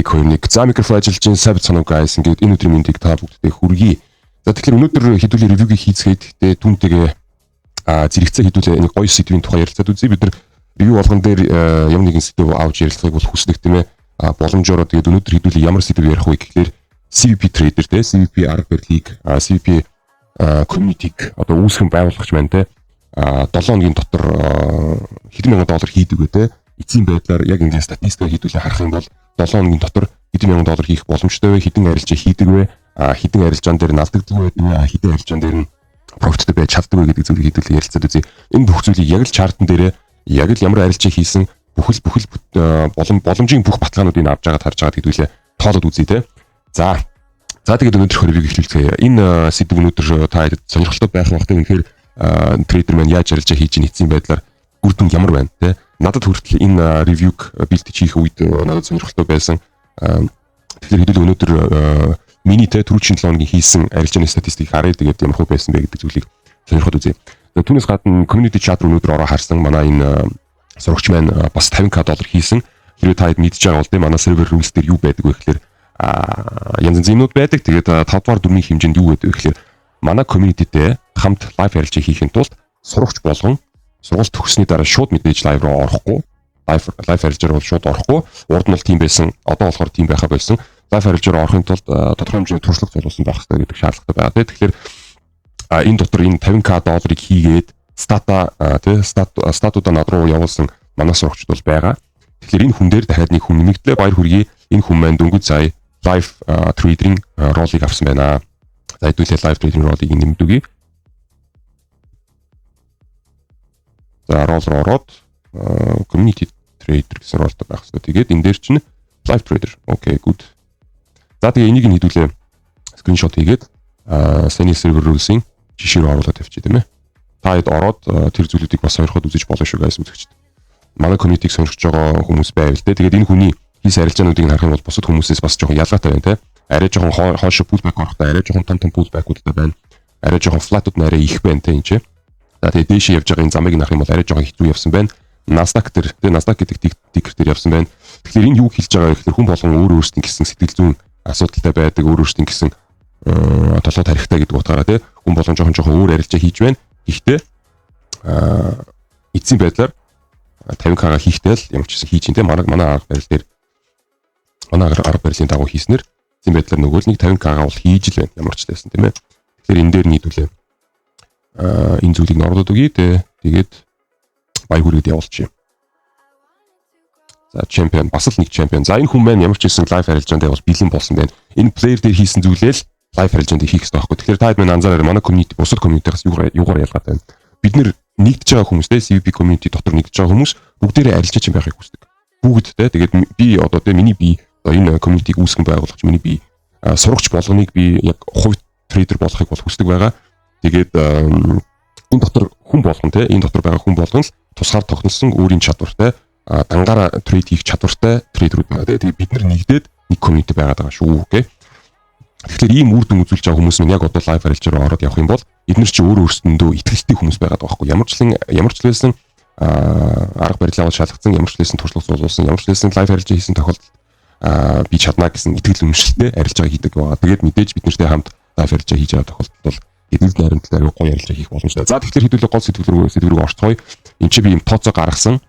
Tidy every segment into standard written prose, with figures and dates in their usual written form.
1 2 1. За, микрофон ажиллаж байна. Сайн бацгаана уу, guys? Ингээд энэ өдрийн мэндийг та бүгдтэй хүргэе. За, тэгэхээр өнөөдөр хэдүүлээ review г хийцгээд, тэгээ түүнтэйгээ зэрэгцээ хэдүүлээ нэг гоё сэдвийн тухай ярилцаад үзье. Бид нар review болгон дээр ямар нэгэн сэдв авч ярилцахыг бол хүсдэг, тийм ээ. Боломжоор тэгээд өнөөдөр хэдүүлээ ямар сэдв ярих вэ гэхлээр CVP trader те, CVP арга барилыг, CVP community-г одоо үүсгэн байгуулагч маань те, 7 хоногийн дотор хэдэн мянган доллар хийдэг вэ те. Эцсийн байдлаар яг ингээд статистик хэдүүлээ харах юм бол 7 хоногийн дотор хэдэн мянган доллар хийх боломжтой вэ? Хэдэн арилжаа хийдэг вэ? Хэдэн арилжаан дээр налдагддаг вэ? Хэдэн арилжаан дээр нь profit тэй байж чаддаг вэ гэдэг зүйлийг хэдүүлээ ярилцаад үзье. Энэ бүх зүйлийг яг л chart ан дээрээ яг л ямар арилжаа хийсэн бүхэл боломжийн бүх баталгаануудыг авч байгаад харж байгаад хэдүүлээ тоолоод үзье те. За, тэгээд өнөөдөр review г эхлүүлцгээе. Энэ сэдв өнөөдөр та сонирхолтой байх байх те. Үнэхээр trader маань яаж арилжаа хийж ийн, эцсийн байдлаар үр дүн ямар байна те. Надад хүртэл энэ review г бэлтэж хийх үед надад сонирхолтой байсан. Тэгэхээр хэдүүл өнөөдөр миний те түрүүчийн 7 хоногийн хийсэн арилжааны статистикийг харъя. Тэгээд ямар хөө байсан бэ гэдэг зүйлийг сонирхоод үзье. Түүнээс гадна community chat руу өнөөдөр ороо харсан, манай энэ сурагч маань бас 50K доллар хийсэн. Хэрвээ та хэд мэдж байгаа бол те, манай server rules дээр юу байдаг вэ гэхээр янз янзын юмнууд байдаг. Тэгээд 5 дугаар дүрмийн хэмжээнд юу гэдэг вэ гэхээр манай community-тэй хамт live арилжаа хийхин тулд сурагч болгон сургууль төгссөний дараа шууд мэдээж live руу орохгүй, live арилжаар бол шууд орохгүй. Урд нь бол тийм байсан. Одоо болохоор тийм байхаа болсон. Live арилжаар орохын тулд тодорхой хэмжээний туршлага цуглуулсан байх хэрэгтэй гэдэг шаардлагатай байгаа. Тэгэхээр энэ дотор энэ 50K долларыг хийгээд стата тий статуудаа над руу явуулсан манай сурагчид бол байгаа. Тэгэхээр энэ хүн дээр дахиад нэг хүн нэмэгдлээ, баяр хүргэе. Энэ хүн маань дөнгөж сая live trader-ийн role ыг авсан байна. За, хэдүүлээ live trading role ыг нэмдэг. За, role руу ороод community trader гэсэн role той байх хэрэгтэй. Тэгээд энэ дээр чинь live trader. Okay, good. За, тэгээ энийг нь хэдүүлээ screenshot хийгээд саяны server rules-ийн жишээ рүү оруулаад тавьчих, тийм ээ. Та хэд ороод тэр зүйлүүдийг бас сонирхоод үзэж болно шүү, guys, үзэгчд. Манай community-г сонирхож байгаа хүмүүс байвал те. Тэгээд энэ хүний хийс арилжаануудыг нь харах юм бол бусад хүмүүсээс бас жоохон ялгаатай байна те. Арай жоохон хойш pullback орохдоо арай жоохон том том pullback-уудтай байна. Арай жоохон flat-ууд нь арай их байна те энэ чи. За, тэгээд дээшээ явж байгаа энэ замыг нь харах юм бол арай жоохон хэцүү явсан байна. Nasdaq дээр те, Nasdaq гэдэг ticker дээр явсан байна. Тэгэхээр энэ юу хэлж байгаа вэ гэхээр хүн болгон өөр өөрсдийн гэсэн сэтгэл зүйн асуудалтай байдаг, өөр өөрсдийн гэсэн толгой тарихтай гэдэг утгаараа те, хүн болгон жоохон жоохон өөр арилжаа хийж байна. Гэхдээ эцсийн байдлаар 50K-га хийхдээ л ямар ч гэсэн хийж ин те, манай арга барил дээр, манай арга барилын дагуу хийснээр эцсийн байдлаар нөгөө л нэг 50K-га бол хийж л байна ямар ч байсан, тийм ээ. Тэгэхээр энэ дээр нийтүүлээ. Энэ зүйлийг нь оруулаад өгье те. Тэгээд баяр хүргээд явуулчих. За, champion, бас л нэг champion. За, энэ хүн маань ямар ч байсан live арилжаанд бол бэлэн болсон байна. Энэ player дээр хийсэн зүйлээ л live арилжаанд хийх хэрэгтэй байхгүй. Тэгэхээр та хэд минь анзаараарай, манай community бусад community-гаас юугаар ялгаатай байна. Бид нэр нэгдэж байгаа хүмүүс те, CVP community дотор нэгдэж байгаа хүмүүс бүгдээрээ арилжаач юм байхыг хүсдэг. Бүгд те. Тэгээд би одоо те, миний би одоо энэ community-г үүсгэн байгуулагч, миний би сурагч болгоныг би яг хувь trader болохыг бол хүсдэг байгаа. Тэгээд энэ дотор хүн болгон те, энэ дотор байгаа хүн болгон л тусгаар тогтносон өөрийн чадвартай, дангаараа trade хийх чадвартай trader үүд байгаа те. Тэгээд бид нар нэгдээд нэг community байгаад байгаа шүү. Okay. Тэгэхээр ийм үр дүн үзүүлж байгаа хүмүүс минь яг одоо live арилжаар ороод явах юм бол эдгээр чи өөр өөрсдөндөө итгэлтэй хүмүүс байгаад байгаа байхгүй. Ямар ч лсэн арга барилаа бол шалгацсан, ямар ч лсэн туршлага цуглуулсан, ямар ч лсэн live арилжаа хийсэн тохиолдолд би чадна гэсэн итгэл үнэмшилтэй арилжаа хийдэг байгаа. Тэгээд мэдээж бид нартай хамт live арилжаа хийж байгаа тохиолдолд бол хэдүүл найрамдлаа аюу гоё арилжаа хийх боломжтой. За, тэгэхээр хэдүүлээ гол сэдв рүү орцгоё. Энд чи би юм тооцоо гаргасан.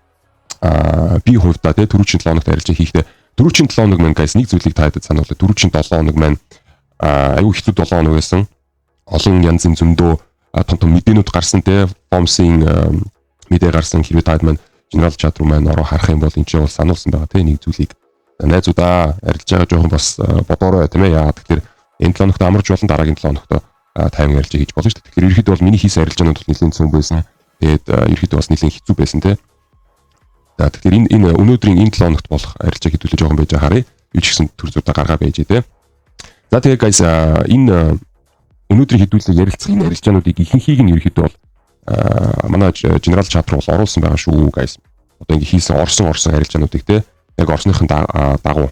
Би хувьдаа те, түрүүчийн 7 хоногт арилжаа хийхдээ, түрүүчийн 7 хоног маань, guys, нэг зүйлийг та хэд сануулъя. Түрүүчийн 7 хоног маань аюу хэцүү 7 хоног байсан. Олон янзын зөндөө том том мэдээнүүд гарсан те. FOMC-ийн мэдээ гарсан. Хэрвээ та хэд маань general chat руу маань ороо харах юм бол энэ чинь бол сануулсан байгаа те нэг зүйлийг. Найзуудаа, арилж байгаа жоохон бас бодоорой, тийм ээ. Яагаад тэгэхээр энэ 7 хоногт амарч болон дараагийн 7 хоногт 50 арилжаа хийж болно шүү дээ. Тэгэхээр ерөөхдөө бол миний хийсэн арилжаанууд бол нэлээд цөм байсан. Тэгээд ерөөхдөө бас нэлээд хэцүү байсан те. За, тэгэхээр энэ өнөөдрийн энэ 7 хоногт болох арилжаа хэдүүлээ жоохон байж харъя. Юу ч гэсэн төр зурдаа гаргаа байж те. За, тэгээ guys, энэ өнөөдрийн хэдүүлээ ярилцах энэ арилжаануудыг ихэнхийг нь ерөөхдөө бол манай general chat руу бол оруулсан байгаа шүү, guys. Одоо ингэ хийсэн орсон арилжаануудыг те, яг орсныхын дагуу,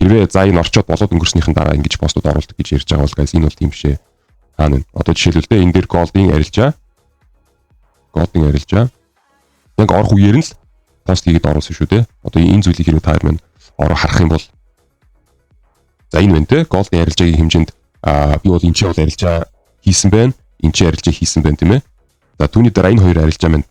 хэрвээ за энэ орчоод болоод өнгөрснийхэн дараа ингэж постууд оруулдаг гэж ярьж байгаа бол, guys, энэ бол тийм биш ээ. Хаана вэ? Одоо жишээлбэл те, энэ дээр gold-ын арилжаа. Gold-ын арилжаа. Яг орох үеэр нь л пост хийгээд оруулсан шүү те. Одоо энэ зүйлийг хэрвээ та нар маань ороо харах юм бол За, энэ байна те. Gold-ын арилжаагийн хэмжээнд би бол энэ чинь бол арилжаа хийсэн байна. Энэ чинь арилжаа хийсэн байна, тийм ээ. За, түүний дараа энэ хоёр арилжаа маань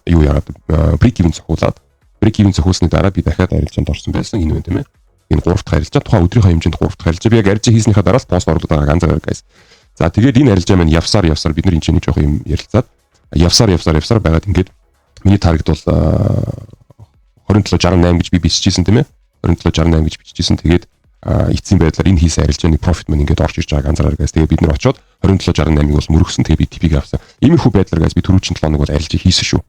юу яагаад break even цохиулаад, break even цохиулсны дараа би дахиад арилжаанд орсон байсан. Энэ байна, тийм ээ. Энэ гурав дахь арилжаа, тухайн өдрийнхөө хэмжээнд гурав дахь арилжаа. Би яг арилжаа хийснийхаа дараа л пост оруулаад байгааг анзаараа, guys. За, тэгээд энэ арилжаа маань явсаар явсаар бид нар энэ чинь нэг жоох юм ярилцаад явсаар явсаар явсаар байгаад ингээд миний target бол 2768 гэж би биччихсэн, тийм ээ. 2768 гэж биччихсэн. Тэгээд эцсийн байдлаар энэ хийсэн арилжааны profit маань ингээд орж ирж байгааг анзаараа, guys. Тэгээд бид нар очоод 2768-ыг бол мөргсөн. Тэгээд би TP-г авсан. Иймэрхүү байдлаар, guys, би түрүүчийн 7 хоног бол арилжаа хийсэн шүү.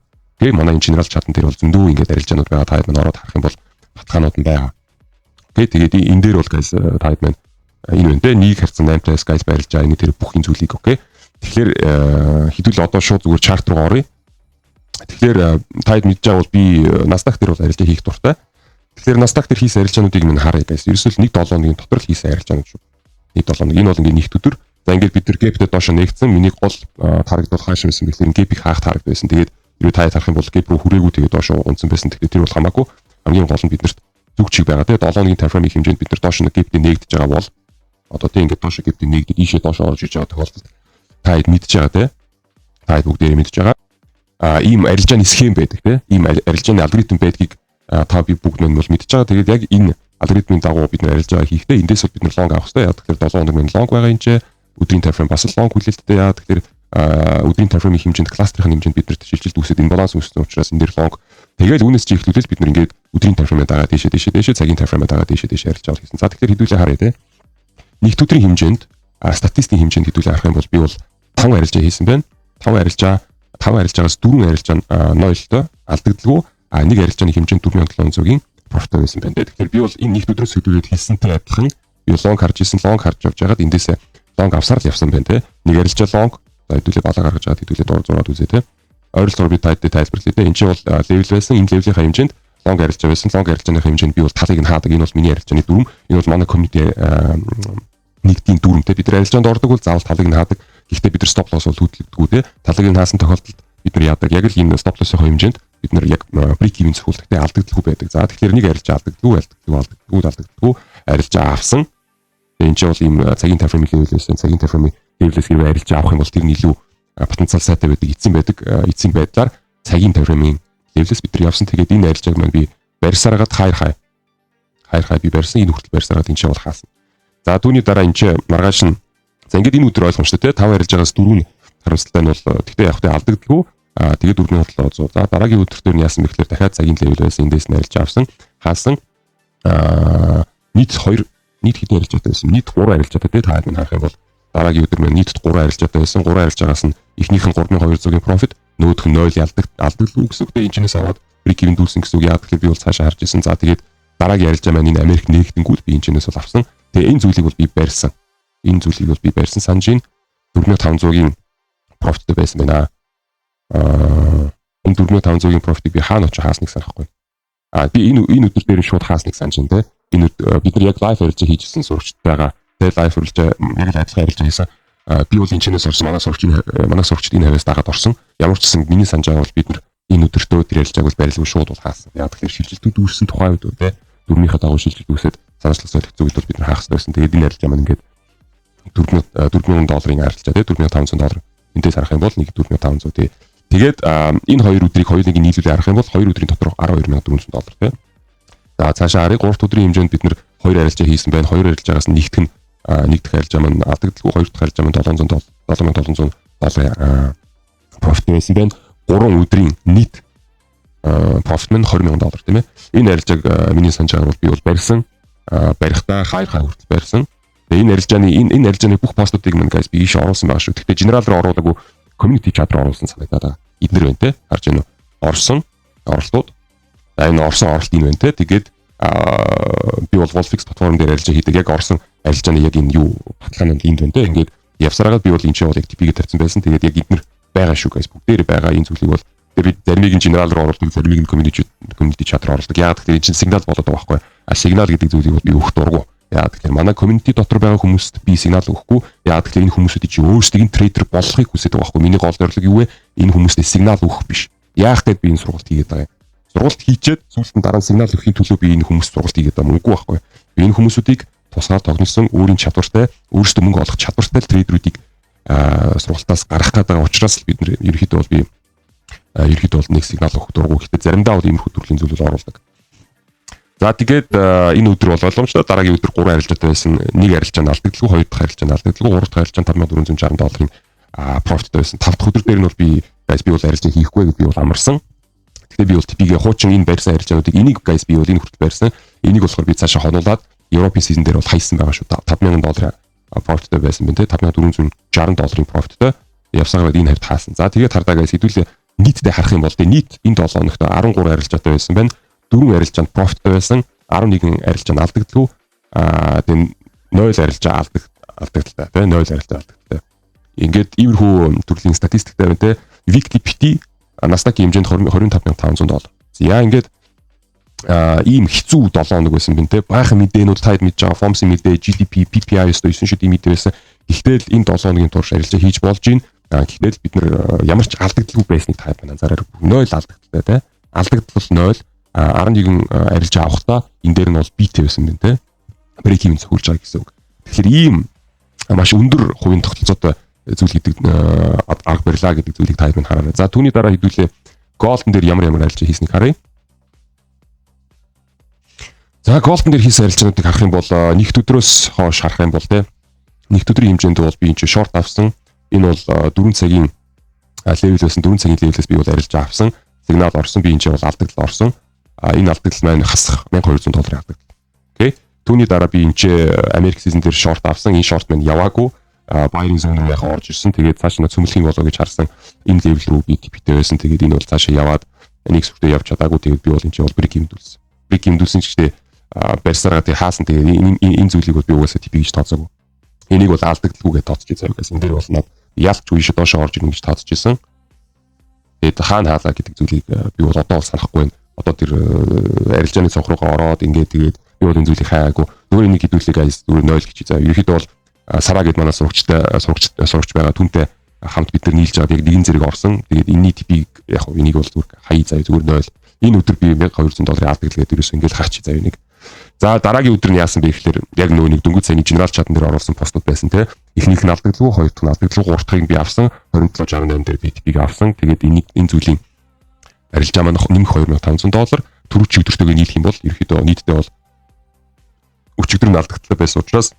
Тэгээ манай энэ general chat-ан дээр бол зөндөө ингээд арилжаанууд байгаа. Та хэд маань ороод харах юм бол баталгаанууд нь байгаа. Okay, тэгээд энэ дээр бол, guys, та хэд маань энэ байна те, нэг харьцан 8-тай scalp арилжаа, энэ тэр бүх юм зүйлийг, okay. Тэгэхээр хэдүүл одоо шууд зүгээр chart руу оръё. Тэгэхээр та хэд мэдж байгаа бол би Nasdaq дээр бол арилжаа хийх дуртай. Тэгэхээр Nasdaq дээр хийсэн арилжаануудыг минь харъя, guys. Ерөөсөө л 1.7 хоногийн дотор л хийсэн арилжаанууд шүү. 1.7 хоног. Энэ бол ингээд нэгт өдөр. За, ингээд бид нар gap-тэй доошо нэгдсэн. Миний гол target бол хааш байсан бэхлээр gap-ийг хаах target байсан. Тэгээд юу та харах юм бол gap руу хүрээгүй, тэгээд доошо унтсан байсан. Тэгэхээр тэр бол хамаагүй. Хамгийн гол нь биднэрт зүг чиг байгаа тийм 7 хоногийн time frame-ийн хэмжээнд бид нар доош нэг gap-тэй нэгдэж байгаа бол одоо тийм ингээд доош gap-тэй нэгдэж ийшээ доош орж иж байгаа тохиолдолд та хэд мэдж байгаа тийм, та хэд бүгдээрээ мэдж байгаа. А ийм арилжааны схем байдаг тийм, ийм арилжааны алгоритм байдгийг та би бүгд нь бол мэдж байгаа. Тэгээд яг энэ алгоритмын дагуу бид нар арилжаа хийхдээ эндээс бол бид нар long авах хэрэгтэй. Яг тэгэхээр 7 хоног минь long байгаа, энэ ч өдрийн time frame бас long хүлээлттэй. Яа тэгэхээр өдрийн time frame-ийн хэмжээнд, кластерын хэмжээнд бид нарт шилжилт үүсээд imbalance үүссэн учраас энэ дээр long. Тэгэл үүнээс чи эхлүүлэл бид нар ингээд өдрийн time frame-аа дагаад тийшээ тийшээ тийшээ, цагийн time frame-аа дагаад тийшээ тийшээ арилжаа хийсэн. За, тэгэхээр хэдүүлээ харъя те. Нэгт өдрийн хэмжээнд, статистикийн хэмжээнд хэдүүлээ харах юм бол би бол 5 арилжаа хийсэн байна. 5 арилжаа, 5 арилжаагаас 4 арилжаа 0-той алдагдalгүй, а нэг арилжааны хэмжээнд 4700-ийн profit байсан байна. Тэгэхээр би бол энэ нэгт өдрөөс хэдүүлээд хийсэнтэй адилхан би long харж исэн, long харж явж байгаад эндээсээ long авсаар л явсан байна те. Нэг арилжаа long. За, хэдүүлээ балаа гаргаж байгаад хэдүүлээ доор зураад үзье те. Ойролцоогоор би таад тайлбарлая те. Энд чинь бол level байсан. Энэ level-ийн хэмжээнд long арилжаа байсан. Long арилжааны хэмжээнд би бол талыг нь хаадаг. Энэ бол миний арилжааны дүрм. Энэ бол манай community нэгдийн дүрм те. Бид нар арилжаанд ордог бол заавал талыг нь хаадаг. Гэхдээ бид нар stop loss бол хөдлөгдөггүй те. Талыг нь хаасан тохиолдолд бид нар яадаг? Яг л энэ stop loss-ийн хэмжээнд бид нар яг break even цохиулдаг те, алдагдalгүй байдаг. За, тэгэхээр нэг арилжаа алдагдalгүй, алдагдalгүй, алдагдalгүй, алдагдalгүй арилжаа авсан. Тэгээ энэ чинь бол ийм цагийн time frame level байсан. Цагийн time frame level-ээс хэрвээ арилжаа авах юм бол тэр нь илүү потенциал сайтай байдаг, эцсийн байдаг. Эцсийн байдлаар цагийн time frame-ийн level-ээс бид нар явсан. Тэгээд энэ арилжааг маань би барьсараад higher high. Higher high би барьсан. Энэ хүртэл барьсараад энэ чинь бол хаасан. За, түүний дараа энэ чинь маргааш нь, за, ингээд энэ өдөр ойлгомжтой те, 5 арилжаагаас 4 нь харамсалтай нь бол тэгтээ яг тэ алдагдalгүй. Аа, тэгээд 4700. За, дараагийн өдөр дээр нь яасан бэ гэхээр дахиад цагийн level байсан. Эндээс нь арилжаа авсан. Хаасан. Нийт 2, нийт хэдэн арилжаатай байсан? Нийт 3 арилжаатай те, та нар харах юм бол дараагийн өдөр маань нийт 3 арилжаатай байсан. 3 арилжаагаас нь эхнийх нь 3200-ийн profit, нөгөөх нь 0 ялдаг, алдагдalгүй гэсэн үг. Тэгээ энэ чинээс аваад break even дүүсэн гэсэн үг. Яа тэгэхээр би бол цаашаа харж исэн. За, тэгээд дараагийн арилжаа маань энэ Америк нэгдэнгүүд би энэ чинээс бол авсан. Тэгээ энэ зүйлийг бол би барьсан. Энэ зүйлийг бол би барьсан, санаж байна. 4500-ийн profit-тэй байсан байна. Энэ 4500-ийн profit-ыг би хаана очиж хаасныг санахгүй. А би энэ өдөр дээр шууд хаасныг санаж байна те. Энэ бид нар яг live арилжаа хийжсэн сурагчтайгаа те, live арилжаа яг л адилхан арилжаа хийсэн. Би бол энэ чинээс орсон, манай сурагчид энэ хавьяас дагаад орсон. Ямар ч гэсэн миний санаж байгаа бол бид нар энэ өдөртөө тэр арилжааг бол барилгүй шууд бол хаасан. Яг тэгэхээр шилжилтүүд үүссэн тухайн үед те, дүрмийнхээ дагуу шилжилт үүсээд санаачлах солигдсон үед бол бид нар хаах хэрэгтэй байсан. Тэгээд энэ арилжаа маань ингээд 4000 долларын арилжаа те, 4500 доллар. Эндээс харах юм бол нэг 4500 тий. Тэгээд энэ хоёр өдрийг хоёулыг нийлүүлээ харах юм бол хоёр өдрийн дотор 12,400 доллар тий. За, цаашаа харъя. 3 дахь өдрийн хэмжээнд бид нар хоёр арилжаа хийсэн байна. Хоёр арилжаагаас нэгдэх нь, нэг дахь арилжаа маань алдагдalгүй, хоёр дахь арилжаа маань 700 доллар, 7700 долларын profit байсан байна. 3 өдрийн нийт profit маань 20,000 доллар, тийм ээ. Энэ арилжааг миний санаж байгаа бол би бол барьсан. Барихтаа higher high хүртэл барьсан. Тэгээ энэ арилжааны бүх постуудыг мань, guys, би ийш оруулсан байгаа шүү. Гэхдээ general руу оруулаагүй, community chat руу оруулсан санагдаад байгаа. Эднэр байна те. Харж байна уу? Орсон оролтууд. За, энэ орсон оролт энэ байна те. Тэгээд би бол Wolfix платформ дээр арилжаа хийдэг. Яг орсон арилжааны яг энэ юу баталгаа нь энд байна те. Ингээд явсараагаад би бол энэ чинь бол яг TP-г тавьсан байсан. Тэгээд яг эднэр байгаа шүү, guys. Бүгдээр байгаа энэ зүйлийг бол тэгээд би заримыг нь general руу оруулдаг, заримыг нь community chat руу оруулдаг. Яг тэгэхээр энэ чинь сигнал болоод байгаа байхгүй. А сигнал гэдэг зүйлийг бол би өгөх дургу. Яа тэгэхээр манай community дотор байгаа хүмүүст би сигнал өгөхгүй. Яа тэгэхээр энэ хүмүүсүүдийг чи өөрсдийг нь trader болохыг хүсэж байгаа байхгүй. Миний гол зорилго юу вэ? Энэ хүмүүстээ сигнал өгөх биш. Яах гээд би энэ сургалт хийгээд байгаа юм? Сургалт хийчээд сүүлд нь дараа нь сигнал өгөхийн төлөө би энэ хүмүүст сургалт хийгээд байгаа юм үгүй байхгүй. Би энэ хүмүүсүүдийг тусгаар тогтносон, өөрийн чадвартай, өөрсдөө мөнгө олох чадвартай trader үүдийг сургалтаас гаргах гэдэг учраас бид нар ерөөхдөө бол би ерөөхдөө бол нэг сигнал өгөх дургу. Гэхдээ заримдаа бол иймэрхүү төрлийн зүйлүүд оруулдаг. За, тэгээд энэ өдөр бол ойлгомжтой, дараагийн өдөр 3 арилжаатай байсан. Нэг арилжаа нь алдагдaltaгүй, хоёр дахь арилжаа нь алдагдaltaгүй, гурав дахь арилжаа 5460 долларын profit тай байсан. Тав дахь өдөр дээр нь бол би, guys, би бол арилжаа хийхгүй гэд би бол амарсан. Тэгэхээр би бол TP-гээ хуучин энэ барьсан арилжаануудыг, энийг, guys, би бол энэ хүртэл барьсан. Энийг болохоор би цаашаа хонуулаад Европын session дээр бол хайсан байгаа шүү. 5000 долларын profit тай байсан байна те, 5460 долларын profit тай явсагаа энэ хавьд хаасан. За, тэгээд хардаа, guys, хэдүүлээ нийтдээ харах юм бол те, нийт энэ 7 хоногт 13 арилжаатай байсан байна. 4 арилжаанд profit тай байсан, 11 арилжаанд алдагдaltaгүй. Тэгээд 0 арилжаа алдагдaltaй те, 0 арилжаа алдагдaltaй. Ингээд иймэрхүү төрлийн статистиктай байна те. Weekly PT Nasdaq-ийн хэмжээнд 25,500 доллар. За, ингээд ийм хэцүү 7 хоног байсан бин те. Баахан мэдээнүүд таад мэдж байгаа, FOMC мэдээ, GDP, PPI өстө 9 шид мэдээ байсан. Гэхдээ л энэ 7 хоногийн турш арилжаа хийж болж байна. Гэхдээ л бид нар ямар ч алдагдaltaгүй байсныг та байна анзаараа, 0 алдагдaltaй те. Алдагдал 0, 11 арилжаа авахдаа энэ дээр нь бол бит байсан байна те. Break even цохиулж байгаа гэсэн үг. Тэгэхээр ийм маш өндөр хувийн тогтолцоотой зүйл гэдэг арга барилаа гэдэг зүйлийг та хэд хараарай. За, түүний дараа хэдүүлээ Golden дээр ямар ямар арилжаа хийснийг харъя. За, Golden дээр хийсэн арилжаануудыг харах юм бол нэгд өдрөөс хойш харах юм бол те, нэгд өдрийн хэмжээнд бол би энэ чинь short авсан. Энэ бол 4 цагийн level байсан. 4 цагийн level ээс би бол арилжаа авсан. Сигнал орсон. Би энэ чинь бол алдагдал орсон. А энэ алдагдал маань хасах 1200 долларын алдагдал. Окей. Түүний дараа би энэ чи Америк session дээр short авсан. Энэ short маань яваагүй. Buying zone руу яхаа орж ирсэн. Тэгээд цааш нь цөмлөхийн болоо гэж харсан энэ level рүү би TP-тэй байсан. Тэгээд энэ бол цаашаа яваад нэг сүртээ явж чадаагүй. Тэгээд би бол энэ чи бол break even дүүлсэн. Break even дүүлсэн ч гэхдээ барьсараа тэг хаасан. Тэгээд энэ зүйлийг бол би угаасаа TP гэж тооцоогүй. Энийг бол алдагдaltaгүй гэж тооцож байгаа гэсэн. Энэ дээр бол над ялч үе шиг доошоо орж ирнэ гэж тооцож исэн. Тэгээд хаана хаалаа гэдэг зүйлийг би бол одоо бол санахгүй байна. Одоо тэр арилжааны цонх руугаа ороод ингээд тэгээд би бол энэ зүйлийг хайгаагүй. Зүгээр энийг хэдүүлээ, guys, зүгээр 0 гэж заа. Ерөнхийдөө бол Сараа гэд манай сурагчтай сурагч байгаа, түнтэй хамт бид нар нийлж аваад яг нэгэн зэрэг орсон. Тэгээд энэний TP яг энийг бол зүгээр хаяа заяа, зүгээр 0. Энэ өдөр би 1200 долларын алдагдал гэдэг ерөөсөө ингээл хаач заяа нэг. За, дараагийн өдөр нь яасан бэ гэхээр яг нөө нэг дөнгөж саяны general chat ан дээр оруулсан постууд байсан те. Эхнийх нь алдагдлгүй, хоёр дахь нь алдагдлгүй, гурав дахьыг би авсан. 2768 дээр би TP-г авсан. Тэгээд энийг энэ зүйлийн арилжаа маань нэмэх 2500 доллар. Түрүүчийн өдөртөөгөө нийлэх юм бол ерөөхдөө нийтдээ бол өчигдөр нь алдагдaltaй байсан учраас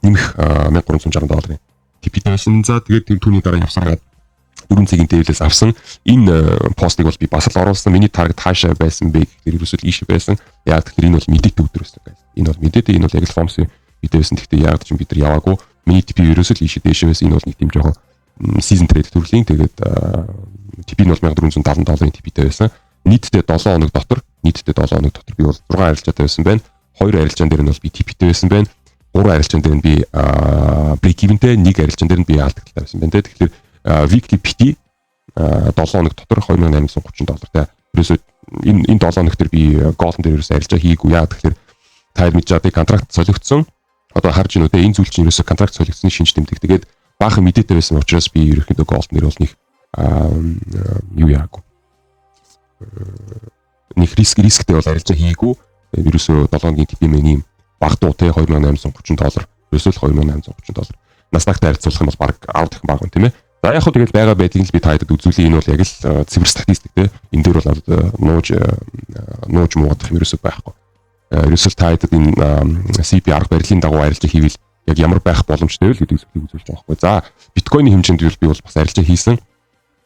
нэмэх 1360 долларын TP байсан. За, тэгээд түүний дараа явсараад 4 цагийн level ээс авсан. Энэ постыг бол би бас л оруулсан. Миний target хаашаа байсан бэ гэхээр ерөөсөө л ийшээ байсан. Яг тэгэхээр энэ бол мэдээтэй өдөр байсан, guys. Энэ бол мэдээтэй, энэ бол яг л FOMC мэдээ байсан. Гэхдээ яг ч бид нар яваагүй. Миний TP ерөөсөө л ийшээ дээшээ байсан. Энэ бол нэг тийм жоохон season trade төрлийн. Тэгээд TP нь бол 1470 долларын TP-тэй байсан. Нийтдээ 7 хоног дотор би бол 6 арилжаатай байсан байна. 2 арилжаан дээр нь бол би TP-тэй байсан байна. 3 арилжаан дээр нь би break even-тэй, 1 арилжаан дээр нь би алдагдaltaй байсан байна те. Тэгэхээр weekly PT 7 хоног дотор 2830 доллар те. Ерөөсөө энэ 7 хоног дээр би Golden дээр ерөөсөө арилжаа хийгээгүй. Яа тэгэхээр та мэдж байгаа, контракт солигдсон. Одоо харж байна уу те, энэ зүйл чинь ерөөсөө контракт солигдсны шинж тэмдэг. Тэгээд баахан мэдээтэй байсан учраас би ерөнхийдөө Golden дээр бол нэг юу яагүй. Нэг рисктэй бол арилжаа хийгээгүй. Ерөөсөө 7 хоногийн TP мэн ийм багадуу те, 2830 доллар. Ерөөсөө л 2830 доллар. Nasdaq-тай харьцуулах юм бол баг 10 дахин бага байна, тийм ээ. За, яг хөө тэгэл байгаа байдлыг л би та хэд үзүүлээ. Энэ бол яг л цэвэр статистик те. Энэ дээр бол надад нууж муугадах юм ерөөсөө байхгүй. Ерөөсөө та хэд энэ CP арга барилын дагуу арилжаа хийвэл яг ямар байх боломжтой вэ гэдэг зүйлийг үзүүлж байгаа байхгүй. За, биткойны хэмжээнд би бол бас арилжаа хийсэн.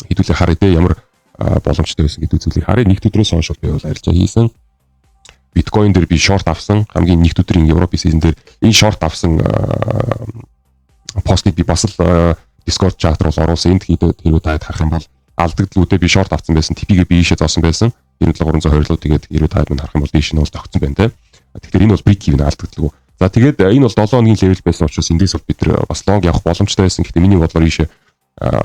Хэдүүлээ харъя те, ямар боломжтой байсан гэдэг зүйлийг харъя. Нэгд өдрөөс хойш би бол арилжаа хийсэн. Биткойн дээр би short авсан. Хамгийн нэгд өдрийн Европын session дээр энэ short авсан постыг би бас л Discord chat руу оруулсан. Энд хэрвээ та харах юм бол алдагдлуудаа би short авсан байсан. TP-гээ би ийшээ зоосон байсан. 97,320 руу. Тэгээд хэрвээ та харах юм бол ийш нь бол тогтсон байна те. Тэгэхээр энэ бол break even, алдагдлгүй. За, тэгээд энэ бол 7 хоногийн level байсан учраас эндээс бол бид нар бас long явах боломжтой байсан. Гэхдээ миний бодлоор ийшээ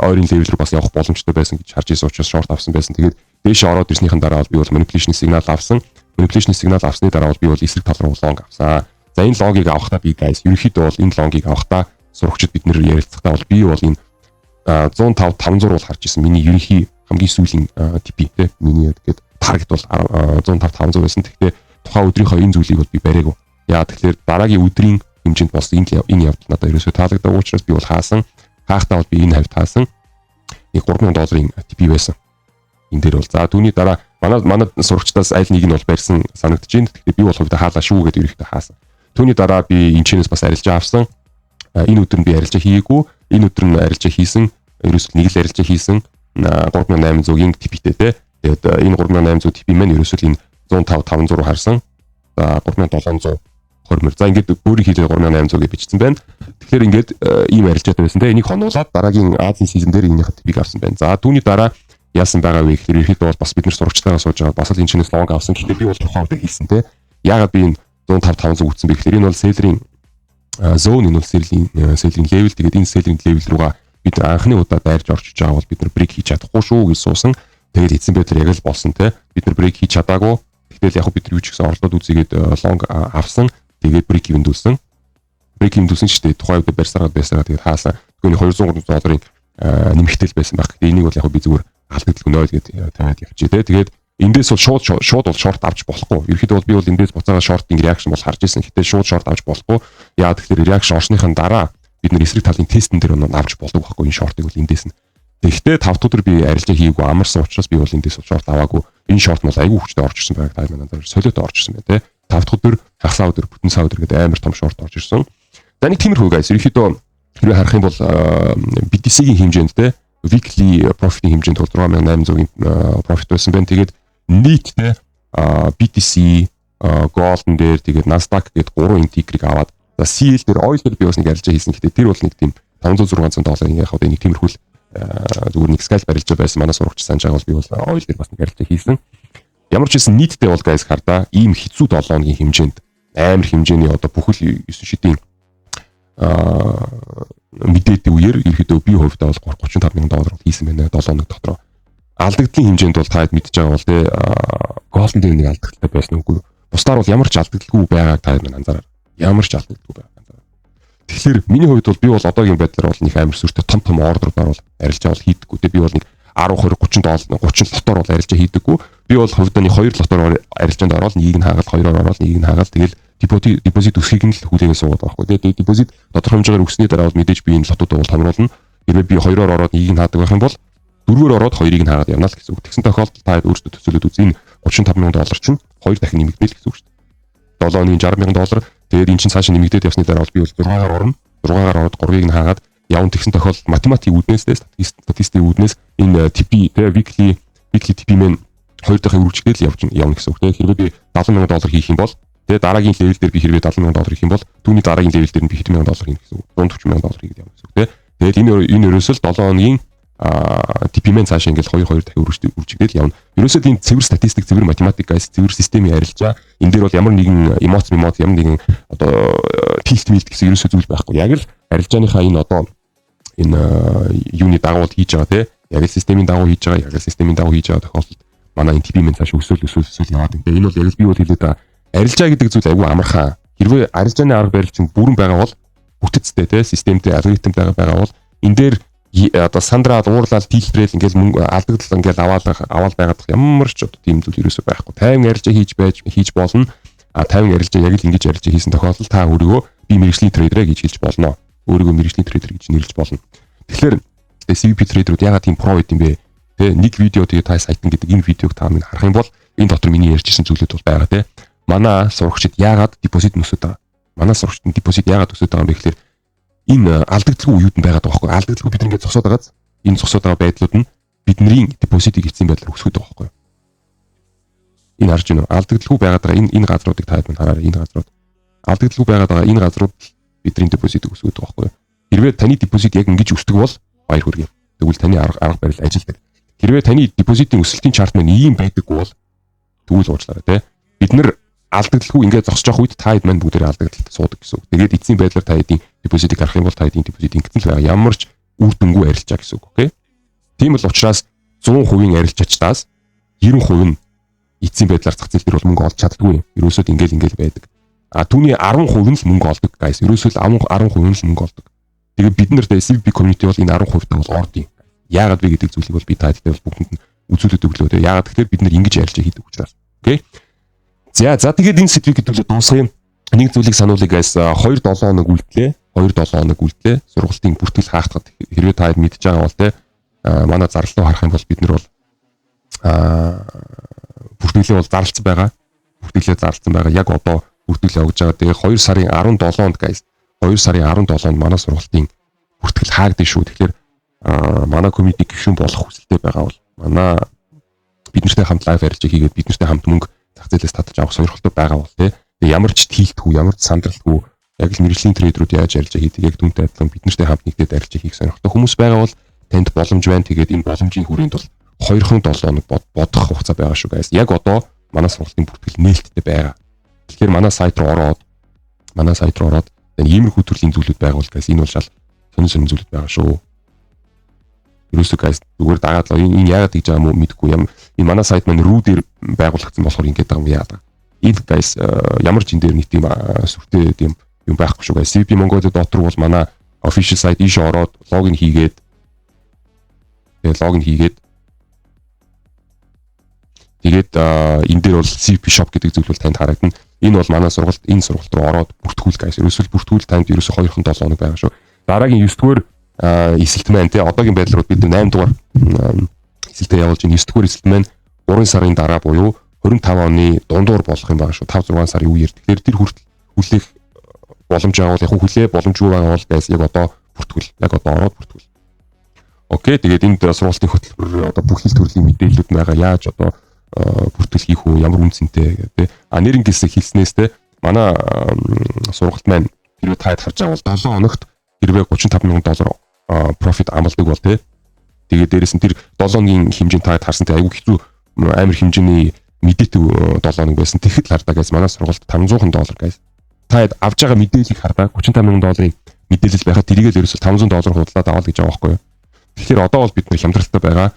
ойрын level рүү бас явах боломжтой байсан гэж харж ирсэн учраас short авсан байсан. Тэгээд дээшээ ороод ирснийхэн дараа бол би бол manipulation сигнал авсан. Manipulation сигнал авсны дараа бол би бол эсрэг тал руу long авсан. За, энэ long ыг авахдаа би, guys, ерөнхийдөө бол энэ long ыг авахдаа сурагчид бид нэр ярилцахдаа бол би бол энэ 105 500 бол харж ирсэн. Миний ерөнхий хамгийн сүүлийн TP те, миний тэгээд target бол 105 500 байсан. Гэхдээ тухайн өдрийнхөө энэ зүйлийг бол би бариагүй. Яа тэгэхээр дараагийн өдрийн хэмжээнд болсон энэ явдал надад ерөөсөө таалагдаагүй учраас би бол хаасан. Хаахтаа бол би энэ хавьд хаасан. Нэг 3000 долларын TP байсан. Энэ дээр бол за түүний дараа манай сурагчдаас аль нэг нь бол барьсан санагдаж байна. Тэгэхээр би бол хувьдаа хаалаа шүү гэдээ ерөөхдөө хаасан. Түүний дараа би энэ чэнэс бас арилжаа авсан. Энэ өдөр нь би арилжаа хийгээгүй. Энэ өдөр нь арилжаа хийсэн. Ерөөсөө нэг л арилжаа хийсэн. 3800-ийн TP-тэй те. Тэгээд энэ 3800 TP маань ерөөсөө л энэ 105 500 руу харсан. За, 3720 мөр. За, ингээд өөрийн хийлээ 3800 гэж бичсэн байна. Тэгэхээр ингээд ийм арилжаатай байсан те. Энийг хонуулаад дараагийн Азийн session дээр энийхээ TP-г авсан байна. За, түүний дараа яасан байгаа вэ гэхээр ерөөхдөө бол бас бид нар сурагчтайгаа сууж байгаа. Бас л энэ чинээс long авсан. Гэхдээ би бол тухайн үед хийсэн те. Яагаад би энэ 105 500 үтсэн бэ гэхээр энэ бол seller-ийн zone, энэ бол seller-ийн level. Тэгээд энэ seller-ийн level руугаа бид нар анхны удаа дайрж орж иж байгаа бол бид нар break хийж чадахгүй шүү гэж суусан. Тэгээд эцсийн байдлаар яг л болсон те. Бид нар break хийж чадаагүй. Тэгтэл яг бид нар юу ч гэсэн орлоод үзийгээд long авсан. Тэгээд break even дүүлсэн. Break even дүүлсэн шүү дээ. Тухайн үед барьсараад байсараа тэгээд хаасан. Тэгвэл 200 300 долларын нэмэгтэл байсан байх. Тэгээд энийг бол яг би зүгээр алдагдaltaгүй 0 гээд тавиад явчих те. Тэгээд эндээс бол шууд бол short авч болохгүй. Ерөнхийдөө бол би бол эндээс буцаага short-ын reaction бол харж ирсэн. Гэтэ шууд short авч болохгүй. Яагаад тэгэхээр reaction орсныхан дараа бид нар эсрэг талын тестэн дээр нь авч болдог байхгүй, энэ short-ыг бол эндээс нь. Тэгэхдээ 5 дахь өдөр би арилжаа хийгээгүй, амарсан учраас би бол эндээс short аваагүй. Энэ short нь бол айгүй хүчтэй орж ирсэн байгааг та манай солиотой орж ирсэн байна те. 5 дахь өдөр, хагас өдөр, бүтэн сар өдөр гэдэг амар том short орж ирсэн. За, нэг тиймэрхүү, guys. Ерөнхийдөө хэрвээ харах юм бол BTC-ийн хэмжээнд те, weekly profit-ийн хэмжээнд бол 6800-ийн profit байсан байна. Тэгээд нийт те, BTC, Golden дээр, тэгээд Nasdaq гээд гурван ticker-ийг аваад, за, CL дээр, oil дээр би бас нэг арилжаа хийсэн. Гэтэ тэр бол нэг тийм 500 600 долларын яг одоо нэг тиймэрхүү зүгээр нэг scalp арилжаа байсан. Манай сурагч санаж байгаа бол би бол oil дээр бас нэг арилжаа хийсэн. Ямар ч байсан нийтдээ бол, guys, хардаа ийм хэцүү 7 хоногийн хэмжээнд амар хэмжээний одоо бүхэл 9 шидийн мэдээдийн үеэр ерөөдөө би хувьдаа бол 35 мянган доллар хийсэн байна 7 хоног дотроо. Алдагдлын хэмжээнд бол та хэд мэдж байгаа бол те, Golden дээр нэг алдагдaltaй байсан үгүй. Бусдаар бол ямар ч алдагдaltaгүй байгааг та хэд анзаараа. Ямар ч алдагдaltaгүй байгааг анзаараа. Тэгэхээр миний хувьд бол би бол одоогийн байдлаар бол нэг амар сүртэй том том order-уудаар бол арилжаа бол хийдэггүй. Тэ, би бол нэг 10 20 30 доллар 30 lot-оор бол арилжаа хийдэггүй. Би бол хувьдаа нэг 2 lot-оор арилжаанд ороод нэгийг нь хаагаад, хоёроор ороод нэгийг нь хаагаад, тэгэл депозит өсөхийг нь л хүлээгээ суугаад байгаа байхгүй. Тэгээ депозит тодорхой хэмжээгээр өссөний дараа бол мэдээж би энэ lot-уудаа бол томруулна. Хэрвээ би хоёроор ороод нэгийг нь хаадаг байх юм бол дөрвөөр ороод хоёрыг нь хаагаад явна л гэсэн үг. Тэгсэн тохиолдолд та өөрсдөө төсөөлөд үз. Энэ 35 мянган доллар чинь хоёр дахин нэмэгдэнэ л гэсэн үг шүү дээ. 7 оны 60 мянган доллар. Тэгээд эн чинь цаашаа нэмэгдээд явсны дараа бол би бол 6-гаар орно. 6-гаар ороод 3-ыг нь хаагаад явна. Тэгсэн тохиолдолд математик үүднээс, статистикийн үүднээс энэ TP тэ, weekly TP мэн хоёр дахин үргэлжлэл явж явна гэсэн үг тэ. Хэрвээ би 70 мянган доллар хийх юм бол тэгээ дараагийн level дээр би хэрвээ 70 мянган доллар хийх юм бол түүний дараагийн level дээр нь би хэдэн мянган доллар хийнэ гэсэн үг. 140 мянган доллар хийгээд явна гэсэн үг тэ. Тэгээд энэ ерөөсөө л 7 хоногийн TP мэн цаашаа ингээл 2 2 дахин үржигдэл явна. Ерөөсөө тийм цэвэр статистик, цэвэр математик, guys, цэвэр системийн арилжаа. Энэ дээр бол ямар нэгэн эмоц, ямар нэгэн одоо tilt милт гэсэн ерөөсөө зүйл байхгүй. Яг л арилжааныхаа энэ одоо энэ юуны дагуу хийж байгаа те. Яг л системийн дагуу хийж байгаа, яг л системийн дагуу хийж байгаа тохиолдолд манай энэ TP мэн цааш өсөөл өсөөл өсөөл яваад байна. Энэ бол яг л би бол хэлээд байгаа. Арилжаа гэдэг зүйл айгүй амархан. Хэрвээ арилжааны арга барил чинь бүрэн байгаа бол, бүтэцтэй те, системтэй, алгоритмтай байгаа бол энэ дээр одоо сандраад, уурлал, tilt-рэл, ингээл мөнгө алдагдал ингээл аваал аваал байгаад ямар ч одоо тийм зүйл ерөөсөө байхгүй. 50 арилжаа хийж байж хийж болно. А 50 арилжаа яг л ингэж арилжаа хийсэн тохиолдолд та өөрийгөө би мэргэжлийн trader гэж хэлж болно. Өөрийгөө мэргэжлийн trader гэж нэрлэж болно. Тэгэхээр CVP trader-ууд ягаад тийм pro байд юм бэ? Тэ, нэг видео, тэгээ та сайтан гэдэг энэ видеог та минь харах юм бол энэ дотор миний ярьжсэн зүйлүүд бол байгаа те. Манай сурагчид яагаад депозит өсөд байгаа? Манай сурагчид депозит яагаад өсөд байгаа юм бэ гэхээр энэ алдагдaltaгүй үеүд нь байгаад байгаа байхгүй. Алдагдaltaгүй бид ингээд зогсоод байгааз энэ зогсоод байгаа байдлууд нь бидний депозитыг эцсийн байдлаар өсгöd байгаа байхгүй. Энэ харж байна уу? Алдагдaltaгүй байгаад байгаа энэ газруудыг та хэд хараарай, энэ газрууд. Алдагдaltaгүй байгаад байгаа энэ газрууд бидний депозитыг өсгöd байгаа байхгүй. Хэрвээ таны депозит яг ингэж өсдөг бол баяр хүргэе. Тэгвэл таны арга барил ажилдаг. Хэрвээ таны депозитын өсөлтийн chart маань ийм байдаггүй бол тэгвэл уучлаарай те. Бид нар алдагдaltaгүй ингээд зогсож явах үед та хэд маань бүгдээрээ алдагдaltaд суудаг гэсэн үг. Тэгээд эцсийн байдлаар та хэдийн депозитыг харах юм бол та хэдийн депозит ингэсэн л байгаа. Ямар ч үр дүнгүй арилжаа гэсэн үг. Okay. Тийм л учраас 100%-ийн арилжаачдаас 90% нь эцсийн байдлаар зах зээл дээр бол мөнгө олж чаддаггүй. Ерөөсөө ингээл ингээл байдаг. А түүний 10% нь л мөнгө олдог, guys. Ерөөсөө л 10% нь л мөнгө олдог. Тэгээд бид нар CVP community бол энэ 10% таа бол ордын. Яагаад вэ гэдэг зүйлийг бол би та хэдтэй бол бүгдэнд нь үзүүлээд өглөө те. Яагаад гэхээр бид нар ингэж арилжаа хийдэг учраас. Okay. За, тэгээд энэ сэдвийг хэдүүлээ дуусгая юм. Нэг зүйлийг сануулъя, guys, 2 7 хоног үлдлээ. 2 7 хоног үлдлээ. Сургалтын бүртгэл хаагдахад хэрвээ та мэдж байгаа бол те манай зарлал руу харах юм бол бид нар бол бүртгэлээ бол зарлцсан байгаа. Бүртгэлээ зарлцсан байгаа. Яг одоо бүртгэл явуулж байгаа. Тэгээ 2 сарын 17-нд, guys, 2 сарын 17-нд манай сургалтын бүртгэл хаагдана шүү. Тэгэхээр манай community гишүүн болох хүсэлтэй байгаа бол, манай бид нартай хамт live арилжаа хийгээд, бид нартай хамт мөнгө зах зээлээс татаж авах сонирхолтой байгаа бол те ямар ч тийлтгүй, ямар ч сандралтгүй, яг л мэргэжлийн trader үүд яаж арилжаа хийдэг, яг түүнтэй адилхан бид нартай хамт нэгдээд арилжаа хийх сонирхолтой хүмүүс байгаа бол танд боломж байна. Тэгээд энэ боломжийн хүрээнд бол 2хан 7 хоног бодох хугацаа байгаа шүү, guys. Яг одоо манай сургалтын бүртгэл нээлттэй байгаа. Тэгэхээр манай сайт руу ороод энэ иймэрхүү төрлийн зүйлүүд байгаа бол, guys, энэ бол шал сонин сонин зүйлүүд байгаа шүү. Ерөөсөө, guys, зүгээр дагаад л энэ яагаад гэж байгаа юм мэдэхгүй юм. Энэ манай сайт маань ru дээр байгуулагдсан болохоор ингэж байгаа юм яагаад. Энэ, guys, ямар ч энэ дээр нэг тийм сүртэй тийм юм байхгүй шүү, guys. CVP Mongolia дотор бол манай official site ийш ороод login хийгээд, тэгээ login хийгээд, тэгээд энэ дээр бол CVP shop гэдэг зүйл бол танд харагдана. Энэ бол манай сургалт, энэ сургалт руу ороод бүртгүүл, guys. Ерөөсөө бүртгүүл, танд ерөөсөө 2хан 7 хоног байгаа шүү. Дараагийн 9 дугаар эсэлт маань те одоогийн байдлаар бид 8 дугаар эсэлтээ явуулж байна. 9 дугаар эсэлт маань 3 сарын дараа буюу 25 оны дундуур болох юм байгаа шүү. 5 6 сарын үеэр. Тэгэхээр тэр хүртэл хүлээх боломж байгаа бол яг хүлээ, боломжгүй байгаа бол, guys, яг одоо бүртгүүл. Яг одоо ороод бүртгүүл. Okay, тэгээд энд сургалтын хөтөлбөр, одоо бүх хэл төрлийн мэдээллүүд байгаа. Яаж одоо бүртгэл хийх үү, ямар үн цэнтэй гэх тээ. А нэрнгээс хэлснээс те манай сургалт маань хэрвээ та харж байгаа бол 7 хоногт хэрвээ 35 мянган доллар profit амладаг бол те. Тэгээд дээрэс нь тэр 7 хоногийн хэмжээнд та харсан те айгүй хэцүү амар хэмжээний мэдээтэй 7 хоног байсан. Тэгэхэд л хардаа, guys, манай сургалт 500 доллар, guys. Та авж байгаа мэдээллийг хардаа, 35 мянган долларын мэдээлэл байхад тэрийг л ерөөсөө 500 доллар худалдаад аваад гэж байгаа байхгүй юу. Тэгэхээр одоо бол бид нэр хямдралтай байгаа.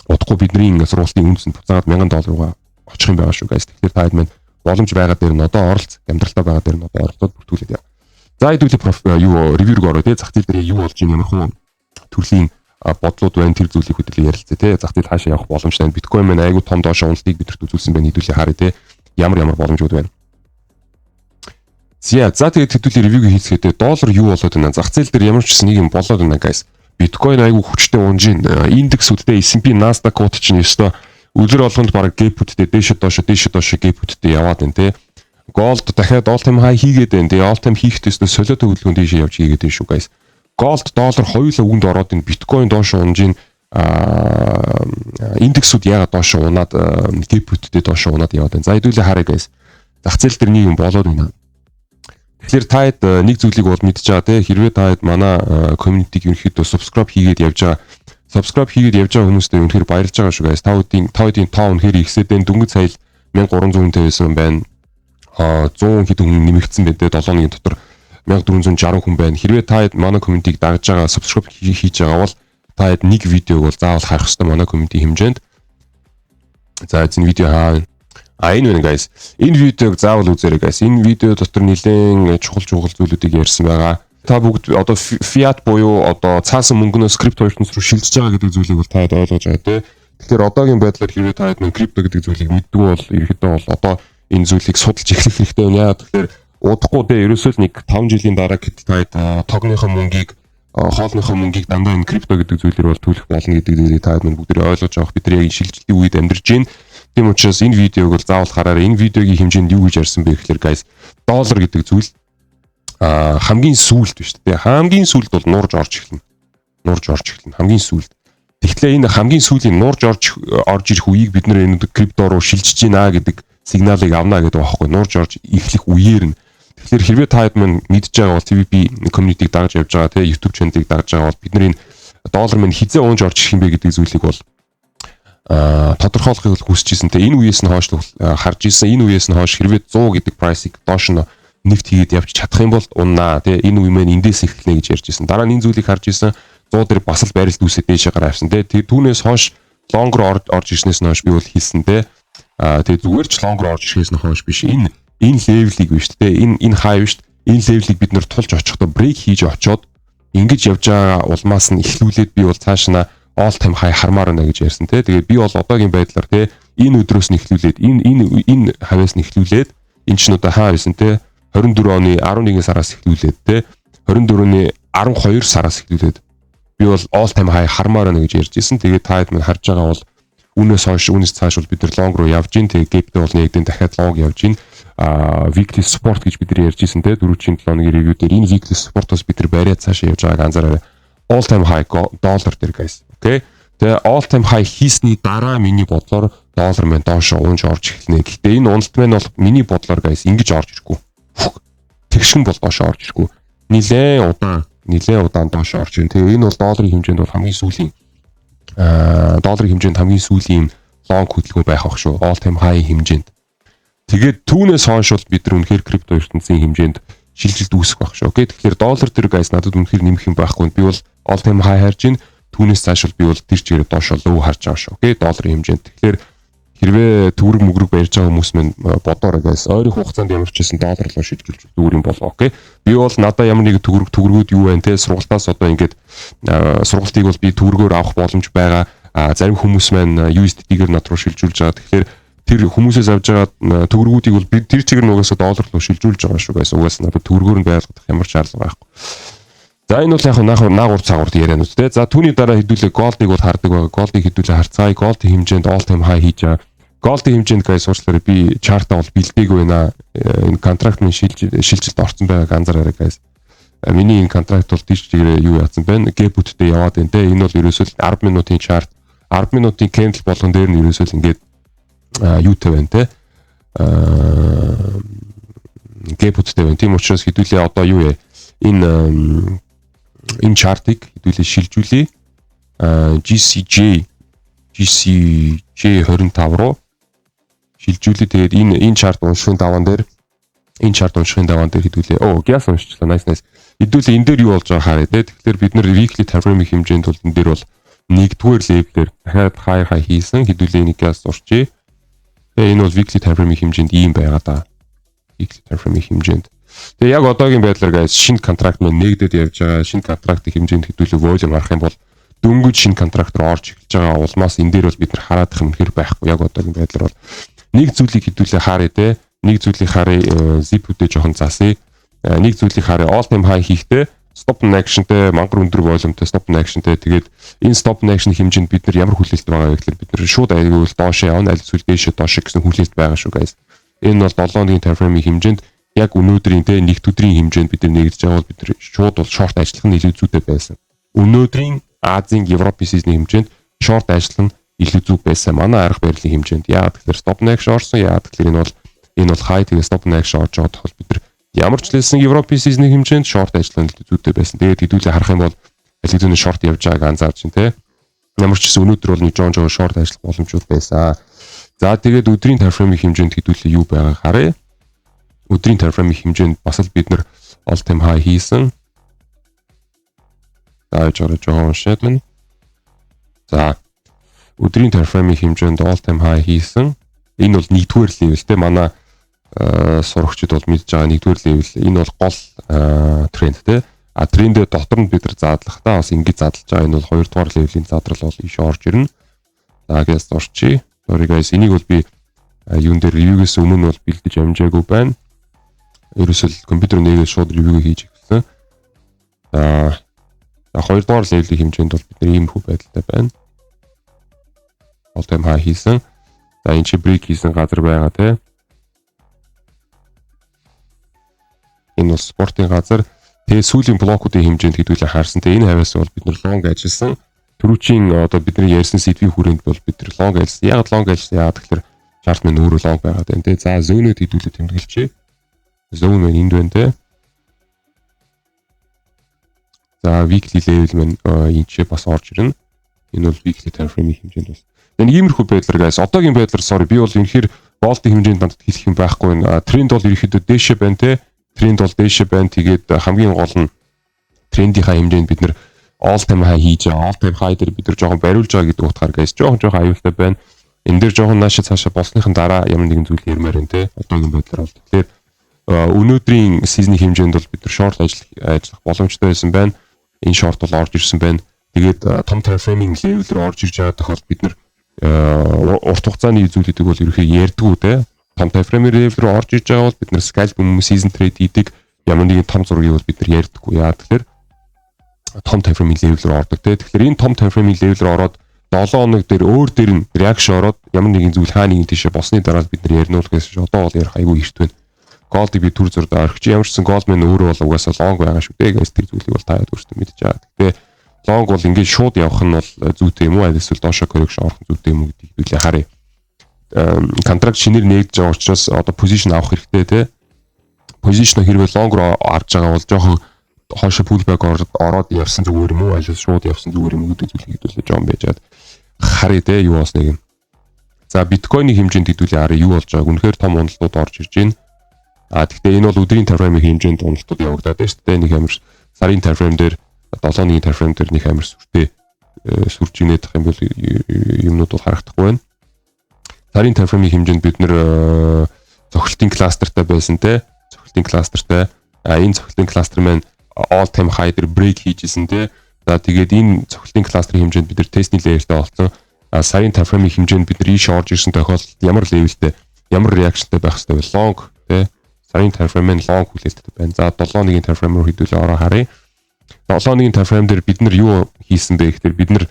Удахгүй бидний сургалтын үнэ нь буцаагаад 1000 доллар руугаа очих юм байгаа шүү, guys. Тэгэхээр та хэд маань боломж байгаа дээр нь одоо оролц, хямдралтай байгаа дээр нь одоо оролцоод бүртгүүлээд яа. За, хэдүүлээ юу review рүү ороо те, зах зээл дээр юу болж байна, ямар хуу төрлийн бодлууд байна, тэр зүйлийг хөдөлгөөн ярилцъя те. Зах зээл хаашаа явах боломжтой байна. Биткойн маань айгүй том доош уналтыг бидэрт үзүүлсэн байна. Хэдүүлээ харъя те. Ямар ямар боломжууд байна. За, тэгээд хэдүүлээ review г хийцгээдээ доллар юу болоод байна? Зах зээл дээр ямар ч гэсэн нэг юм болоод байна, guys. Биткойн айгүй хүчтэй унж байна. Индексүүдтэй S&P, Nasdaq-ууд чинь өстой өдөр болгонд баг gap үүдтэй дээшээ доошо, дээшээ доошо gap үүдтэй яваад байна те. Gold дахиад all time high хийгээд байна. Тэгээ all time хийхдээ өстой солиотой хөдөлгөөн дээшээ явж хийгээд байна шүү, guys. Gold, доллар хоёулаа үгэнд ороод энэ биткойн доош унж ин индексүүд яагаад доош унаад, gap үүдтэй доош унаад яваад байна? За, хэдүүлээ харъя, guys. Зах зээл дээр нэг юм болоод байна. Тэгэхээр та хэд нэг зүйлийг бол мэдж байгаа те, хэрвээ та хэд манай community-г ерөнхийдөө subscribe хийгээд явж байгаа хүмүүстээ үнэхээр баярлж байгаа шүү, guys. Та хэдийн тоо үнэхээр ихсээд байна. Дөнгөж сая 1300 хүнтэй байсан байна. А 100 хэдэн хүн нэмэгдсэн байна те, 7 хоногийн дотор 1460 хүн байна. Хэрвээ та хэд манай community-г дагаж байгаа, subscribe хийж байгаа бол та хэд нэг видеог бол заавал харах хэрэгтэй манай community хэмжээнд. За, энэ видео хаа? А, энэ байна, guys. Энэ видеог заавал үзээрэй, guys. Энэ видео дотор нэлээд чухал чухал зүйлүүдийг ярьсан байгаа. Та бүгд одоо fiat буюу одоо цаасан мөнгөнөөс крипто ертөнц рүү шилжиж байгаа гэдэг зүйлийг бол та ойлгож байгаа тий. Тэгэхээр одоогийн байдлаар хэрвээ та хэд крипто гэдэг зүйлийг мэддэггүй бол ерөөхдөө бол одоо энэ зүйлийг судалж эхлэх хэрэгтэй байна. Яа тэгэхээр удахгүй те ерөөсөө л нэг 5 жилийн дараа гэхэд та хэд тогныхоо мөнгийг, хоолныхоо мөнгийг дандаа энэ крипто гэдэг зүйлээр бол төлөх болно гэдэг зүйлийг та хэд бүгд ойлгож авах. Бид нар яг шилжилтийн үед амьдарч байна. Тийм учраас энэ видеог бол заавал хараарай. Энэ видеогийн хэмжээнд юу гэж ярьсан бэ гэхээр, guys, доллар гэдэг зүйл хамгийн сүүлд биш үү? Хамгийн сүүлд бол нуурж орж эхэлнэ. Нуурж орж эхэлнэ. Хамгийн сүүлд. Тэгэхээр энэ хамгийн сүүлийн нуурж орж орж ирэх үеийг бид нэр энэ крипто руу шилжиж байна гэдэг сигналыг авна гэдэг байгаа байхгүй, нуурж орж эхлэх үеэр нь. Тэгэхээр хэрвээ та хэд мань мэдж байгаа бол, TVP community-г дагаж явж байгаа те, YouTube channel-ыг дагаж байгаа бол бид нар энэ доллар минь хизээ унж орж ирэх юм бэ гэдэг зүйлийг бол тодорхойлохыг бол хүсэж исэн те. Энэ үеэс нь хойш харж исэн, энэ үеэс нь хойш хэрвээ 100 гэдэг price-ыг доош нь нэвт хийгээд явж чадах юм бол уннаа те, энэ үе мэн эндээс эхэлнэ гэж ярьж исэн. Дараа нь энэ зүйлийг харж исэн, 100 дээр бас л барилт үүсээд дээшээ гараа авсан те. Тэр түүнээс хойш long руу орж ирснээс нь хойш би бол хэлсэн те. Тэгээ зүгээр ч long руу орж ирэхээс нь хойш биш, энэ level ийг биш те, энэ high биш, энэ level ийг бид нэр тулж очихдоо break хийж очоод ингэж явж байгаа улмаас нь эхлүүлээд би бол цааш нь all time high хармаар байна гэж ярьсан те. Тэгээд би бол одоогийн байдлаар те, энэ өдрөөс нь эхлүүлээд, энэ хавьяас нь эхлүүлээд, энэ ч одоо хаа байсан те, 24 оны 11 сараас эхлүүлээд те, 24 оны 12 сараас эхлүүлээд би бол all time high хармаар байна гэж ярьж исэн. Тэгээд та хэд мань харж байгаа бол үүнээс хойш, үүнээс цааш бол бид нар long руу явж гин. Тэгээд gap-тэй бол нэгдэн дахиад long явж гин. Weekly support гэж бид нар ярьж исэн те, 4-7 хоногийн review дээр энэ weekly support-оос бид нар бариад цаашаа явж байгааг анзаараарай. All time high доллар дээр, guys. Okay. Тэгээ all time high хийсний дараа миний бодлоор доллар маань доош унж орж эхэлнэ. Гэхдээ энэ уналт маань бол миний бодлоор, guys, ингэж орж ирэхгүй. Тэгшин бол доош орж ирэхгүй. Нилээн удаан, нилээн удаан доош орж ирнэ. Тэгээ энэ бол долларын хэмжээнд бол хамгийн сүүлийн долларын хэмжээнд хамгийн сүүлийн long хөдөлгөөн байх ах шүү. All time high хэмжээнд. Тэгээд түүнээс хойш бол бид нар үнэхээр крипто ертөнцийн хэмжээнд шилжилт үүсэх байх шүү. Okay. Тэгэхээр доллар дээр, guys, надад үнэхээр нэмэх юм байхгүй. Би бол all time high харж байна. Түүнээс цааш бол би бол тэр чигээр доошо лөө харж байгаа шүү. Okay. Долларын хэмжээнд. Тэгэхээр хэрвээ төгрөг мөгрөг барьж байгаа хүмүүс мань бодоорой, guys. Ойрын хугацаанд ямар ч байсан доллар руу шилжүүлж зүгээр юм болоо. Okay. Би бол надаа ямар нэг төгрөг төгрөгүүд юу байна те, сургалтаас одоо ингээд сургалтыг бол би төгрөгөөр авах боломж байгаа. Зарим хүмүүс маань USDT-гээр над руу шилжүүлж байгаа. Тэгэхээр тэр хүмүүсээс авж байгаа төгрөгүүдийг бол би тэр чигээр нугасаа доллар руу шилжүүлж байгаа шүү, guys. Угаасаа надад төгрөгөөр нь байлгах ямар ч шаардлага байхгүй. За, энэ бол яг наагур цаагуурт ярианууд те. За, түүний дараа хэдүүлээ gold-ыг бол хардаг байгаа. Gold-ыг хэдүүлээ харцгаая. Gold-ийн хэмжээнд all time high хийж байгаа. Gold-ийн хэмжээнд, guys, уучлаарай, би chart-аа бол бэлдээгүй байна. Энэ контракт минь шилжилт орсон байгааг анзаараарай, guys. Миний энэ контракт бол тийш чигээрээ юу яатсан байна. Gap үттэй яваад байна те. Энэ бол ерөөсөө 10 минутын chart. 10 минутын candle болгон дээр нь ерөөсөө л ингээд юутай байна те. Gap үттэй байна. Тийм учраас хэдүүлээ одоо юу вэ? Энэ chart-ыг хэдүүлээ шилжүүлье. GCJ 25 руу шилжүүлээ. Тэгээд энэ chart уншихын даваан дээр, энэ chart уншихын даваан дээр хэдүүлээ. Оо, гяс уншчихлаа. Nice, nice. Хэдүүлээ энэ дээр юу болж байгааг харъя те. Тэгэхээр бид нар weekly time frame-ийн хэмжээнд бол энэ дээр бол нэгдүгээр level-ээр дахиад high high хийсэн. Хэдүүлээ энийг гяс зурчээ. Тэгээ энэ бол weekly time frame-ийн хэмжээнд ийм байгаа да. Weekly time frame-ийн хэмжээнд. Тэгээ яг одоогийн байдлаар, guys, шинэ контракт маань нэгдэд явж байгаа. Шинэ контрактын хэмжээнд хэдүүлээ volume харах юм бол дөнгөж шинэ контракт руу орж эхэлж байгаа улмаас энэ дээр бол бид нар хараадах юм хэр байхгүй. Яг одоогийн байдлаар бол нэг зүйлийг хэдүүлээ харъя те. Нэг зүйлийг харъя, zip-үүдээ жоохон засъя. Нэг зүйлийг харъя. All time high хийхдээ stop and action-тэй, мангар өндөр volume-тэй stop and action-тэй. Тэгээд энэ stop and action хэмжээнд бид нар ямар хүлээлт байгаа вэ гэхээр бид нар шууд аягүй бол доошоо явна, аль эсвэл дээшээ доошоо гэсэн хүлээлт байгаа шүү, guys. Энэ бол 7 хоногийн time frame-ийн хэмжээнд яг өнөөдрийн те, нэгд өдрийн хэмжээнд бид нар нэгдэж байгаа бол бид нар шууд бол short ажиллах нь илүү зүйтэй байсан. Өнөөдрийн Азийн, Европын session-ий хэмжээнд short ажиллах нь илүү зүг байсан. Манай арга барилын хэмжээнд. Яагаад тэгэхээр stop and action орсон. Яагаад тэгэхээр энэ бол high, тэгээ stop and action орж байгаа тохиол бид нар ямар ч лсэн Европын session-ий хэмжээнд short ажиллах нь зүйтэй байсан. Тэгээд хэдүүлээ харах юм бол аль хэдийн short явж байгааг анзаарч байна те. Ямар ч гэсэн өнөөдөр бол нэг жон жон short ажиллах боломжууд байсан. За, тэгээд өдрийн time frame-ийн хэмжээнд хэдүүлээ юу байгааг харъя. Өдрийн time frame-ийн хэмжээнд бас л бид нар all time high хийсэн. За, жоо жоохон уншаад байна. За, өдрийн time frame-ийн хэмжээнд all time high хийсэн. Энэ бол нэгдүгээр level те, манай сурагчид бол мэдж байгаа нэгдүгээр level. Энэ бол гол тренд те. А трендээ дотор нь бид нар задлахдаа бас ингэж задлж байгаа. Энэ бол хоёрдугаар level-ийн задрал бол иш орж ирнэ. За, гээс зурчий. Sorry, guys, энийг бол би юун дээр review-гээс өмнө бол бэлдэж амжаагүй байна. Ерөөсөл компьютер нээгээд шууд review хийж эхэлсэн. За, хоёрдугаар level-ийн хэмжээнд бол бид нар иймэрхүү байдалтай байна. All time high хийсэн. За, энэ чи break хийсэн газар байгаа те. Энэ бол support-ын газар. Тэгээ сүүлийн блокуудын хэмжээнд хэдүүлээ харсан. Тэгээ энэ хавьяас бол бид нар long ажилласан. Түрүүчийн одоо бидний ярьсан сэдвийн хүрээнд бол бид нар long ажилласан. Яг long ажилласан. Яагаад тэгэхээр chart маань өөрөө long байгаад байна те. За, zone-ууд хэдүүлээ тэмдэглэжээ. Zone маань энд байна те. За, weekly level маань энэ ч бас орж ирнэ. Энэ бол weekly time frame-ийн хэмжээнд бас. Тэгээ нэг иймэрхүү байдлаар, guys, одоогийн байдлаар, sorry, би бол үнэхээр gold-ын хэмжээнд надад хэлэх юм байхгүй байна. Тренд бол ерөөхдөө дээшээ байна те. Тренд бол дээшээ байна. Тэгээд хамгийн гол нь трендийнхаа хэмжээнд бид нар all time high хийж байгаа. All time high дээр бид нар жоохон бариулж байгаа гэдэг утгаар, guys, жоохон жоохон аюултай байна. Энэ дээр жоохон нааша цаашаа болсныхан дараа ямар нэгэн зүйл ярмаар байна те. Одоогийн байдлаар бол тэгэхээр өнөөдрийн session-ий хэмжээнд бол бид нар short ажиллах боломжтой байсан байна. Энэ short бол орж ирсэн байна. Тэгээд том time frame-ing level рүү орж ирж байгаа тохиолдолд бид нар урт хугацааны зүйлүүдийг бол ерөнхий ярьдгүү те. Том time frame level рүү орж иж байгаа бол бид нар scalp юм, session trade хийдэг. Ямар нэгэн том зургийг бол бид нар ярьдаггүй. Яа, тэгэхээр том time frame level рүү ордог те. Тэгэхээр энэ том time frame level рүү ороод 7 хоног дээр өөр дээр нь reaction ороод ямар нэгэн зүйл хаа нэгэн тийшээ босны дараа бид нар ярина уу гэсэн чинь одоо бол ярих айгүй эрт байна. Gold-ыг би түр зуурд орхич, ямар ч сан gold маань өөрөө бол угаасаа long байгаа шүү дээ guys, тэр зүйлийг бол та өөртөө мэдж байгаа. Гэхдээ long бол ингээд шууд явах нь бол зүйтэй юм уу, аль эсвэл доошо correction орох нь зүйтэй юм уу гэдгийг хэдүүлээ харъя. Контракт шинээр нээгдэж байгаа учраас одоо position авах хэрэгтэй те. Position хэрвээ long руу авч байгаа бол жоохон хоошо pullback ороод явсан зүгээр юм уу, аль шууд явсан зүгээр юм уу гэдэг зүйлийг хэдүүлээ жоон байжгаад харъя те, юу болсныг юм. За, биткойны хэмжээнд хэдүүлээ харъя, юу болж байгааг. Үнэхээр том уналтууд орж ирж байна. А тэгтээ энэ бол өдрийн time frame-ийн хэмжээнд уналтууд явагдаад байна шүү дээ. Нэг амар сарын time frame дээр, 7 өдрийн time frame дээр нэг амар сүртэй сүрж инээдэх юм бол юмнууд бол харагдахгүй байна. Сарын time frame-ийн хэмжээнд бид нэр цохилтын cluster тай байсан те. Цохилтын cluster тай. А энэ цохилтын cluster маань all time high дээр break хийжсэн те. За, тэгээд энэ цохилтын cluster ын хэмжээнд бид нар тестний layer тэй олцсон. А сарын time frame-ийн хэмжээнд бид нар ийш орж ирсэн тохиолдолд ямар level тэй, ямар reaction тай байх хэрэгтэй вэ? Long те. Сарын time frame нь long хүлээлттэй байна. За, 7 өдрийн time frame руу хэдүүлээ ороо харъя. 7 өдрийн time frame дээр бид нар юу хийсэн бэ гэхээр бид нар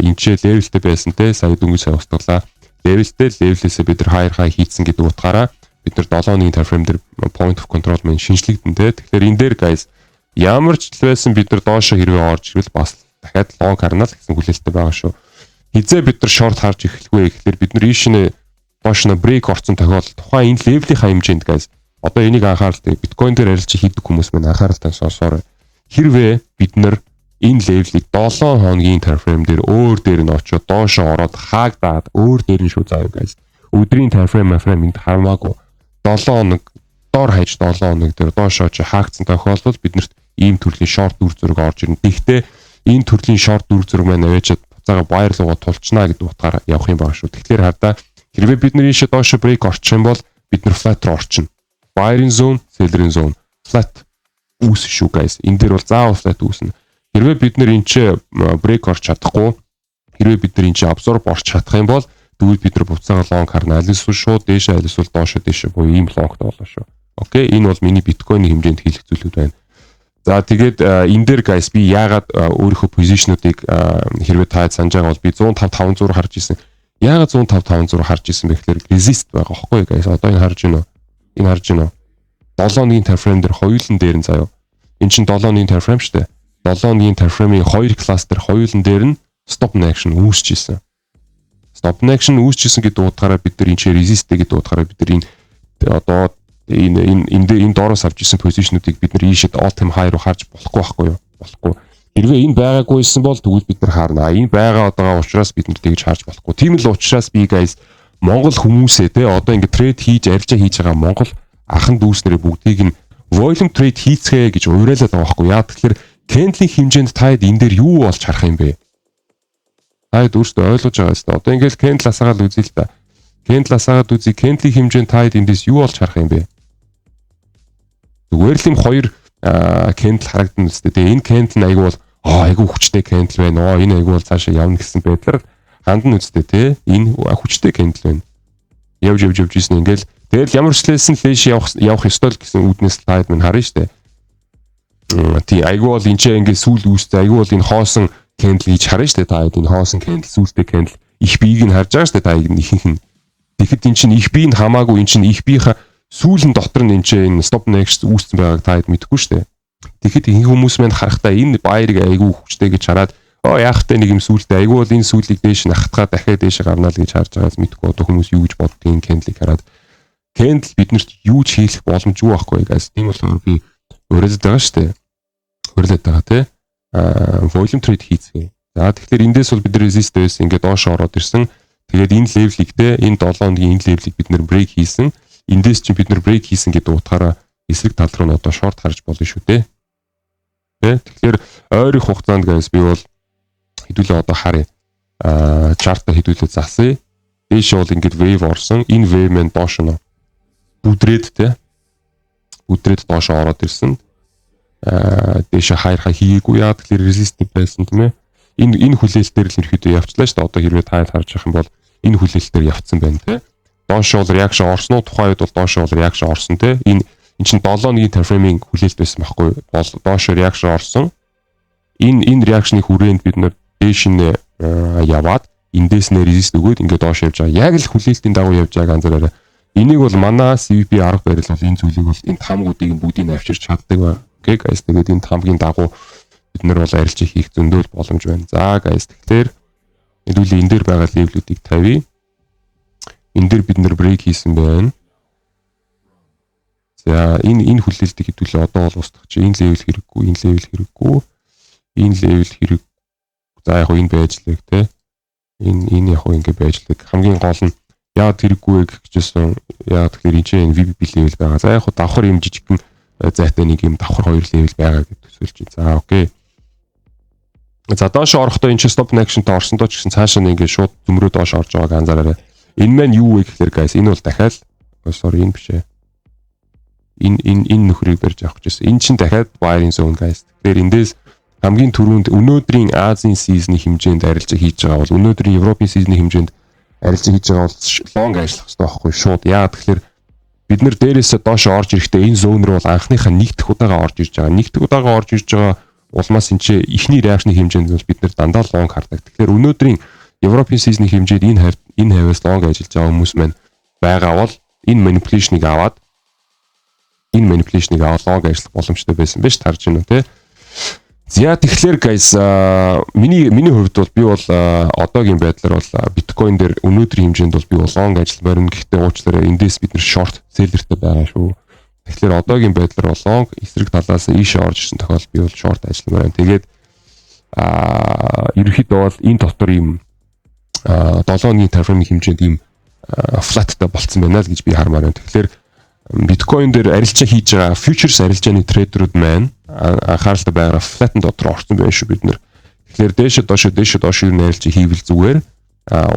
энэ ч level тэй байсан те. Сая дөнгөж сая устгалаа. Level тэй, level ээсээ бид нар higher high хийцэн гэдэг утгаараа бид нар 7 өдрийн time frame дээр point of control маань шинжлэгдэн те. Тэгэхээр энэ дээр guys, ямар ч л байсан бид нар доошо хэрвээ орж ирвэл бас дахиад long харна л гэсэн хүлээлттэй байгаа шүү. Хизээ бид нар short харж эхлэх вэ гэхээр бид нар ийш нэ доош нь break орсон тохиолдолд тухайн энэ level ийн хэмжээнд. Guys, одоо энийг анхааралтай, биткойн дээр арилжаа хийдэг хүмүүс маань анхааралтай сонсоорой. Хэрвээ бид нар энэ level ийг 7 хоногийн time frame дээр өөр дээр нь очиод доошо ороод хаагдаад, өөр дээр нь шүү заа guys. Өдрийн time frame энд хамаагүй, 7 хоног, дор хаяж 7 хоног дээр доошо очиж хаагдсан тохиолдолд биднэрт ийм төрлийн short дүр зураг орж ирнэ. Тэгэхдээ энэ төрлийн short дүр зураг маань аваачаад буцаага buyer руугаа тулчнаа гэдэг утгаар явах юм байна шүү. Тэгэхээр хардаа, хэрвээ бид нар ийшээ доошо break орчих юм бол бид нар flat руу орчихно. Buyer-ын zone, seller-ын zone flat үүс шүү guys. Энэ дээр бол заавал flat үүснэ. Хэрвээ бид нар энэ ч break орч чадахгүй, хэрвээ бид нар энэ ч absorb орч чадах юм бол тэгвэл бид нар буцаага long харна. Аль эсвэл шууд дээшээ, аль эсвэл доошо дээшээ буюу ийм long болно шүү. Окей, энэ бол миний биткойны хэмжээнд хийх зүйлүүд байна. За, тэгээд энэ дээр guys, би яагаад өөрийнхөө position уудыг, хэрвээ та санаж байгаа бол би 105 500 харж исэн. Яагаад 105 500 харж исэн бэ гэхээр resist байгаа байхгүй guys. Одоо энэ харж байна уу? Энэ харж байна уу? 7 хоногийн time frame дээр хоёулан дээр нь заяа. Энэ чинь 7 хоногийн time frame шүү дээ. 7 хоногийн time frame-ийн хоёр cluster хоёулан дээр нь stop action үүсэж исэн. Stop action үүсэж исэн гэдэг утгаараа бид нар энэ чинь resist гэдэг утгаараа бид нар энэ одоо энэ энэ энэ энэ доороос авч исэн position уудыг бид нар ийшээ all time high руу харж болохгүй байхгүй юу? Болохгүй. Хэрвээ энэ байгаагүйсэн бол тэгвэл бид нар харна. Энэ байгаа одоо учраас бид нар тэгж харж болохгүй. Тийм л учраас би guys, Монгол хүмүүсээ те, одоо ингэ trade хийж, арилжаа хийж байгаа Монгол ахын дүүс нэрээ бүгдийг нь volume trade хийцгээе гэж уриалаад байгаа байхгүй яа. Тэгэхээр candle-ийн хэмжээнд таад энэ дээр юу болж харах юм бэ? Таад өөртөө ойлгож байгаа юм. Одоо ингээл candle асаагаад үзье л та. Candle асаагаад үзье. Candle-ийн хэмжээнд таад эндээс юу болж харах юм бэ? Зүгээр л юм хоёр candle харагдана үстэй. Тэгээ энэ candle нь айгүй бол айгүй хүчтэй candle байна. Оо, энэ айгүй бол цаашаа явна гэсэн байдлаар хандна үстэй те. Энэ хүчтэй candle байна. Явж явж явж ирсэн, ингээл тэгэл ямар ч лээсэн лээш явах явах ёстой л гэсэн үүднээс таад минь харна штэ. Тий, айгүй бол энэ ч ингээд сүүл үүстэй, айгүй бол энэ хоосон candle гэж харна штэ. Та энэ хоосон candle, сүүлтэй candle их биеийг нь харж байгаа штэ, та энэ ихэнх нь. Тэгэхэд эн чинь их бие нь хамаагүй, эн чинь их биеийнхаа сүүлэн дотор нь энэ чинь энэ stop next үүссэн байгааг та хэд мэдэхгүй штэ. Тэгэхэд ихэнх хүмүүс маань харахтаа энэ buyer ыг айгүй хүчтэй гэж хараад, оо, яах вэ, нэг юм сүултээ айгүй бол энэ сүлийг дээш нь хатгаа дахиад дээш гарнаа л гэж харж байгаас мэдэхгүй, одоо хүмүүс юу гэж боддгийг candle ыг хараад. Candle биднэрт юу ч хийх боломжгүй байхгүй guys. Тийм болохоор би уриалаад байгаа штэ. Уриалаад байгаа те. Аа, volume trade хийцгээе. За, тэгэхээр эндээс бол бид resist байсан, ингээд доош ороод ирсэн. Тэгээд энэ level ийг те, энэ 7 хоногийн энэ level ийг бид нэр break хийсэн. Эндээс чинь бид нэр break хийсэн гэдэг утгаараа эсрэг тал руу нь одоо short харж болно шүү дээ. Тэ. Тэгэхээр ойрын хугацаанд guys, би бол хэдүүлээ одоо харъя. Аа, chart аа хэдүүлээ засъя. Дээш бол ингээд wave орсон. Энэ wave маань доош нь бүдрээд те. Бүдрээд доош ороод ирсэн. Аа, дээш хайрхаа хийгээгүй, яа тэгэхээр resistant байсан тийм ээ. Энэ хүлээлтээр л ерөөхдөө явчлаа шүү дээ. Одоо хэрвээ та харж явах юм бол энэ хүлээлтээр явцсан байна те. Доош бол reaction орсон уу? Тухайн үед бол доош бол reaction орсон, те. Энэ чинь 7 өдрийн time frame-ийн хүлээлт байсан байхгүй юу? Бол доош reaction орсон. Энэ reaction-ы хүрээнд бид нар дээш нь яваад, эндээс нэ resist өгөөд, ингээд доош явж байгаа. Яг л хүлээлтийн дагуу явж байгааг анзаараарай. Энийг бол манай CVP арга барил бол энэ зүйлийг бол, энэ таамгуудыг бүгдийг нь авчирч чаддаг ба. Okay guys, тэгээд энэ таамгийн дагуу бид нар бол арилжаа хийх зөндөө боломж байна. За guys, тэгэхээр хэдүүлээ энэ дээр байгаа level үүдийг тавья. Энэ дээр бид нар break хийсэн байна. За, энэ хүлээлтийг хэдүүлээ одоо бол устгах чи энэ level хэрэггүй, энэ level хэрэггүй, энэ level хэрэг. За, яг энэ байж лэг те. Энэ яг ингэ байж лэг. Хамгийн гол нь яагаад хэрэггүй вэ гэжсэн. Яагаад тэгэхээр энэ чинь VPP level байгаа. За, яг давхар юм жижигхэн зайтай нэг юм давхар хоёр level байгаа гэж төсөөлж байна. За, okay. За, доош орохдоо энэ чинь stop action-тай орсондоо ч гэсэн цаашаа нэг ингэ шууд зөмрөө доош орж байгааг анзаараарай. Энэ маань юу вэ гэхээр guys, энэ бол дахиад, sorry, энэ биш ээ. Энэ нөхрийг барьж авах гэжсэн. Энэ чинь дахиад buying zone, guys. Тэгэхээр эндээс хамгийн түрүүнд өнөөдрийн Азийн session-ы хэмжээнд арилжаа хийж байгаа бол, өнөөдрийн Европын session-ы хэмжээнд арилжаа хийж байгаа бол long ажиллах хэрэгтэй байхгүй шууд. Яагаад тэгэхээр бид нар дээрээсээ доош орж ирэхдээ энэ zone руу бол анхныхаа нэгдэх удаага орж ирж байгаа. Нэгдэх удаага орж ирж байгаа улмаас энэ чи эхний reaction-ы хэмжээнд бол бид нар дандаа long хардаг. Тэгэхээр өнөөдрийн Европын session-ы хэмжээд энэ хавьяас long ажиллаж байгаа хүмүүс маань байгаа бол энэ manipulation-ыг аваад long ажиллах боломжтой байсан байж тарж байна уу, те. За, тэгэхээр guys, миний хувьд бол би бол одоогийн байдлаар бол биткойн дээр өнөөдрийн хэмжээнд бол би бол long ажилламаар байна. Гэхдээ уучлаарай, эндээс бид нар short seller-тэй байгаа шүү. Тэгэхээр одоогийн байдлаар бол long, эсрэг талаас ийшээ орж ирсэн тохиолдолд би бол short ажилламаар байна. Тэгээд ерөнхийдөө бол энэ дотор ийм 7 өдрийн time frame-ийн хэмжээнд ийм flat-тай болцсон байна л гэж би хармаар байна. Тэгэхээр биткойн дээр арилжаа хийж байгаа futures арилжааны trader үүд маань анхааралтай байгаа, flat-ын дотор орсон байх шүү бид нар. Тэгэхээр дээшээ доошоо, дээшээ доошоо юу арилжаа хийвэл зүгээр.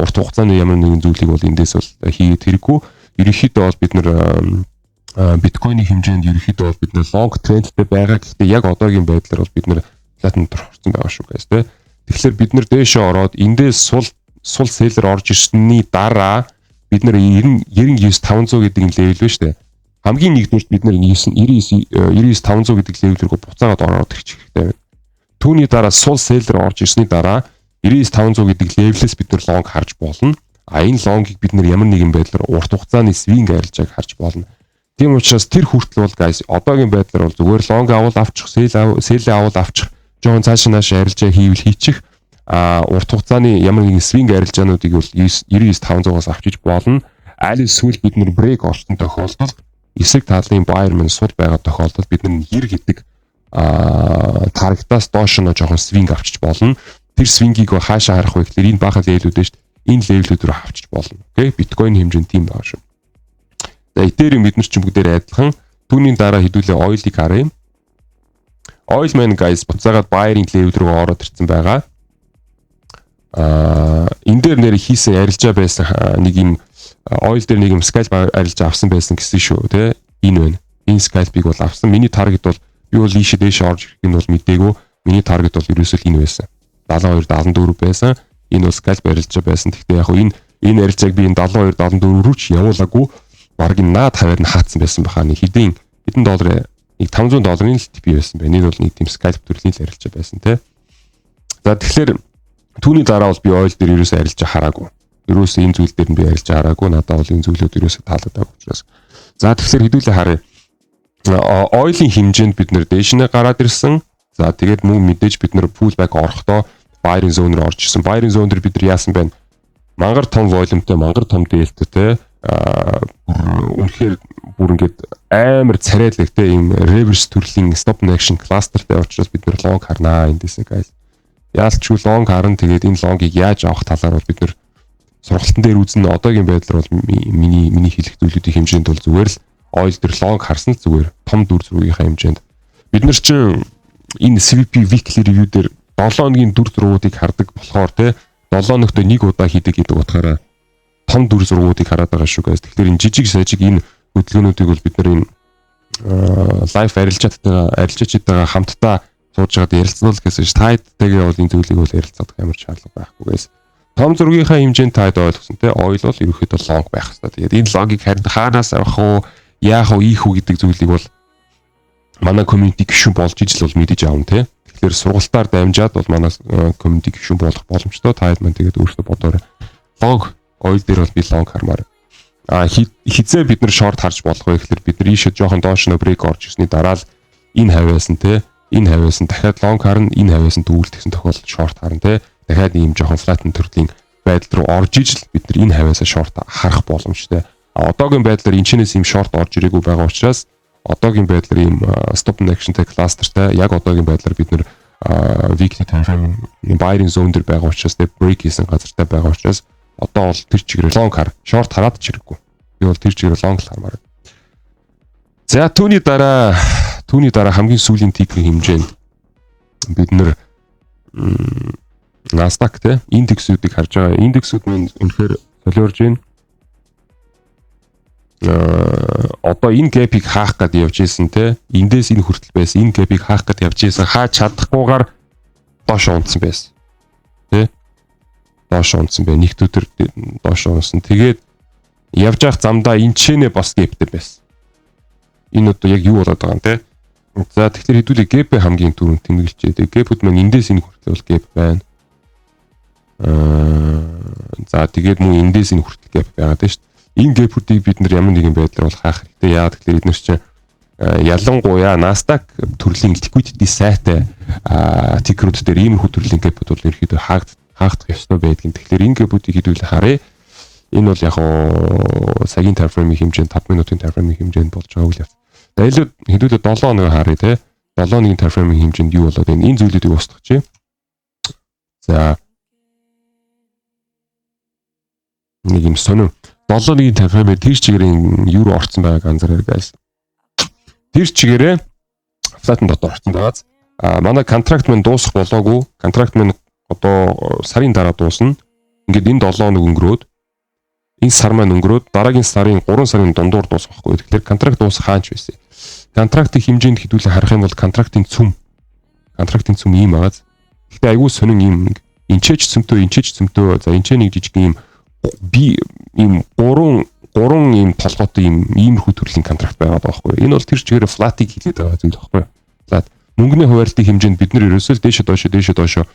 Урт хугацааны ямар нэгэн зүйлийг бол эндээс бол хийгээд хэрэггүй. Ерөнхийдөө бол бид нар биткойны хэмжээнд ерөнхийдөө бол бид нар long trend-тэй байгаа. Гэхдээ яг одоогийн байдлаар бол бид нар flat-ын дотор орсон байгаа шүү guys, тэ. Тэгэхээр бид нар дээшээ ороод эндээс сул сул seller орж ирсний дараа бид нар 90 99 500 гэдэг нь level байна шүү дээ. Хамгийн нэгдүгüрт бид нар 99 99 500 гэдэг level рүү буцаагаад ороод ирчих хэрэгтэй байна. Түүний дараа сул seller орж ирсний дараа 99 500 гэдэг level ээс бид нар long харж болно. А энэ long-ыг бид нар ямар нэгэн байдлаар урт хугацааны swing арилжааг харж болно. Тийм учраас тэр хүртэл бол guys, одоогийн байдлаар бол зүгээр long авал авчих, sell авал авчих, жоон цааш нааш арилжаа хийвэл хийчих. А урт хугацааны ямар нэгэн swing арилжаануудыг бол 99 500-аас авчиж болно. Аль эсвэл бид нар break орсон тохиолдолд, эсрэг талын buyer маань сул байгаа тохиолдолд бид нар 90 гэдэг target-аас доош нь жоохон swing авчиж болно. Тэр swing-ийг хаашаа харах вэ гэхээр энэ баахан level үүд нь шүү дээ. Энэ level үүд рүү авчиж болно. Okay, биткойн хэмжээнд тийм байгаа шүү. За, Ethereum бид нар ч бүгдээр адилхан. Түүний дараа хэдүүлээ oil-ыг харъя. Oil маань guys, буцаагаад buyer-ийн level рүү ороод ирсэн байгаа. Энэ дээр нэр хийсэн арилжаа байсан нэг юм, oil дээр нэг юм scalp арилжаа авсан байсан гэсэн шүү, тэ. Энэ байна. Энэ scalp-ыг бол авсан. Миний target бол, би бол ийшээ дээш орж ирэх нь бол мдээгүй. Миний target бол ерөөсөө л энэ байсан. 72 74 байсан. Энэ бол scalp арилжаа байсан. Гэхдээ яг энэ арилжааг би энэ 72 74 рүү ч явуулаагүй. Бараг энэ наад хаваар нь хаацсан байсан баха. Нэг хэдийн хэдэн доллар, нэг 500 долларын л TP байсан байна. Энэ бол нэг тийм scalp төрлийн л арилжаа байсан, тэ. За, тэгэхээр түүний дараа бол би oil дээр ерөөсөө арилжаа хараагүй. Ерөөсөө энэ зүйл дээр нь би арилжаа хараагүй. Надад бол энэ зүйлүүд ерөөсөө таалагдаагүй учраас. За, тэгэхээр хэдүүлээ харъя. Oil-ийн хэмжээнд бид нар дээшнээ гараад ирсэн. За, тэгээд мөн мэдээж бид нар pull back орохдоо buyer zone руу орж ирсэн. Buyer zone дээр бид нар яасан бэ? Мангар том volume-тэй, мангар том delta-тэй, үнэхээр бүр ингээд амар царайлаг те, ийм reverse төрлийн stop action cluster-тай учраас бид нар long харнаа эндээсээ, guys. Яалчгүй long харна. Тэгээд энэ long-ыг яаж авах талаар бол бид нар сургалтын дээр үзнэ. Одоогийн байдлаар бол миний хэлэх зүйлүүдийн хэмжээнд бол зүгээр л oil дээр long харсан л зүгээр, том дүр зургийнхаа хэмжээнд. Бид нар чинь энэ CVP weekly review дээр 7 хоногийн дүр зургуудыг хардаг болохоор те, 7 хоногт нэг удаа хийдэг гэдэг утгаараа том дүр зургуудыг хараад байгаа шүү guys. Тэгэхээр энэ жижиг сажиг энэ хөдөлгөөнүүдийг бол бид нар энэ live арилжаачдтайгаа хамтдаа сууж байгаад ярилцсан л гэсэн ш. Та хэдтэйгээ бол энэ зүйлийг бол ярилцах ямар ч шаардлага байхгүй guys. Том зургийнхаа хэмжээнд та хэд ойлгосон те, oil бол ерөнхийдөө long байх хэрэгтэй. Тэгээд энэ long ыг харин хаанаас авах уу, яах уу, ийх үү гэдэг зүйлийг бол манай community гишүүн болж ижил бол мэдэж аавна те. Тэгэхээр сургалтаар дамжаад бол манай community гишүүн болох боломжтой. Та хэд маань тэгээд өөрсдөө бодоорой. Long oil дээр бол би long хармаар. А хизээ бид нар short харж болох вэ гэхээр бид нар ийшээ жоохон доош нөө break орж ирсний дараа л энэ хавьяас нь те, энэ хавьяас нь дахиад long харна, энэ хавьяас нь дүүлт гэсэн тохиолдолд short харна те. Дахиад ийм жоохон flat төрлийн байдал руу орж ижил бид нар энэ хавьяасаа short харах боломжтой. А одоогийн байдлаар энэ чинээс ийм short орж ирээгүй байгаа учраас одоогийн байдлаар ийм stop and action тэй cluster тай, яг одоогийн байдлаар бид нар weekly time frame buying zone дээр байгаа учраас, break хийсэн газартай байгаа учраас одоо бол тэр чигээр long хар, short хараад ч хэрэггүй. Би бол тэр чигээр long л хармаар. За, түүний дараа хамгийн сүүлийн ticker ийн хэмжээнд бид нэр Nasdaq те, индексүүдийг харж байгаа. Индексүүд маань үнэхээр солиорж байна. Одоо энэ gap ийг хаах гээд явж исэн те. Эндээс энэ хүртэл байсан. Энэ gap ийг хаах гээд явж исэн. Хааж чадахгүйгээр доош унтсан байсан. Тэ? Доош унтсан байна. Нэг өдөр доош унсан. Тэгээд явж явах замдаа энэ чэнэ бас gap тэй байсан. Энэ одоо яг юу болоод байгаа юм те? За, тэгэхээр хэдүүлээ gap хамгийн түрүүнд тэмдэглэжээ. Тэгээ gap үүд маань эндээс энэ хүртэл бол gap байна. За, тэгээд мөн эндээс энэ хүртэл gap байгаад байна шүү дээ. Энэ gap үүдийг бид нар ямар нэгэн байдлаар бол хаах хэрэгтэй. Яагаад гэвэл эдгээр чинь ялангуяа Nasdaq төрлийн liquidity сайтай ticker үүд дээр иймэрхүү төрлийн gap үүд бол ерөөхдөө хаагдах ёстой байдгийн. Тэгэхээр энэ gap үүдийг хэдүүл харъя. Энэ бол яг уу цагийн time frame ийн хэмжээнд, 5 минутын time frame ийн хэмжээнд болж байгаа үйл явц. За, илүү хэдүүлээ 7 хоног харъя те. 7 хоногийн time frame ийн хэмжээнд юу болоод байна? Энэ зүйлүүдийг устгах чи. За, нэг юм сонин 7 хоногийн time frame ээр тэр чигээрээ юу руу орцсон байгааг анзаараа, guys. Тэр чигээрээ flat дотор орцсон байгааз. А манай контракт маань дуусах болоогүй. Контракт маань одоо сарын дараа дуусна. Ингээд энэ 7 хоног өнгөрөөд, энэ сар маань өнгөрөөд, дараагийн сарын 3 сарын дундуур дуусах байхгүй. Тэгэхээр контракт дуусах хаач байсан. Контрактын хэмжээнд хэдүүлээ харах юм бол контрактын цөм ийм байгааз. Гэхдээ айгүй сонин ийм нэг энчээч цөмтөө, энчээч цөмтөө, за, энчээ нэг жижиг ийм би ийм гурван ийм толгойтой ийм иймэрхүү төрлийн контракт байгаад байгаа байхгүй. Энэ бол тэр чигээр flat ыг хэлээд байгаа зүйл байхгүй. Flat мөнгөний хуваарлтын хэмжээнд бид нар ерөөсөө л дээшээ доошоо, дээшээ доошоо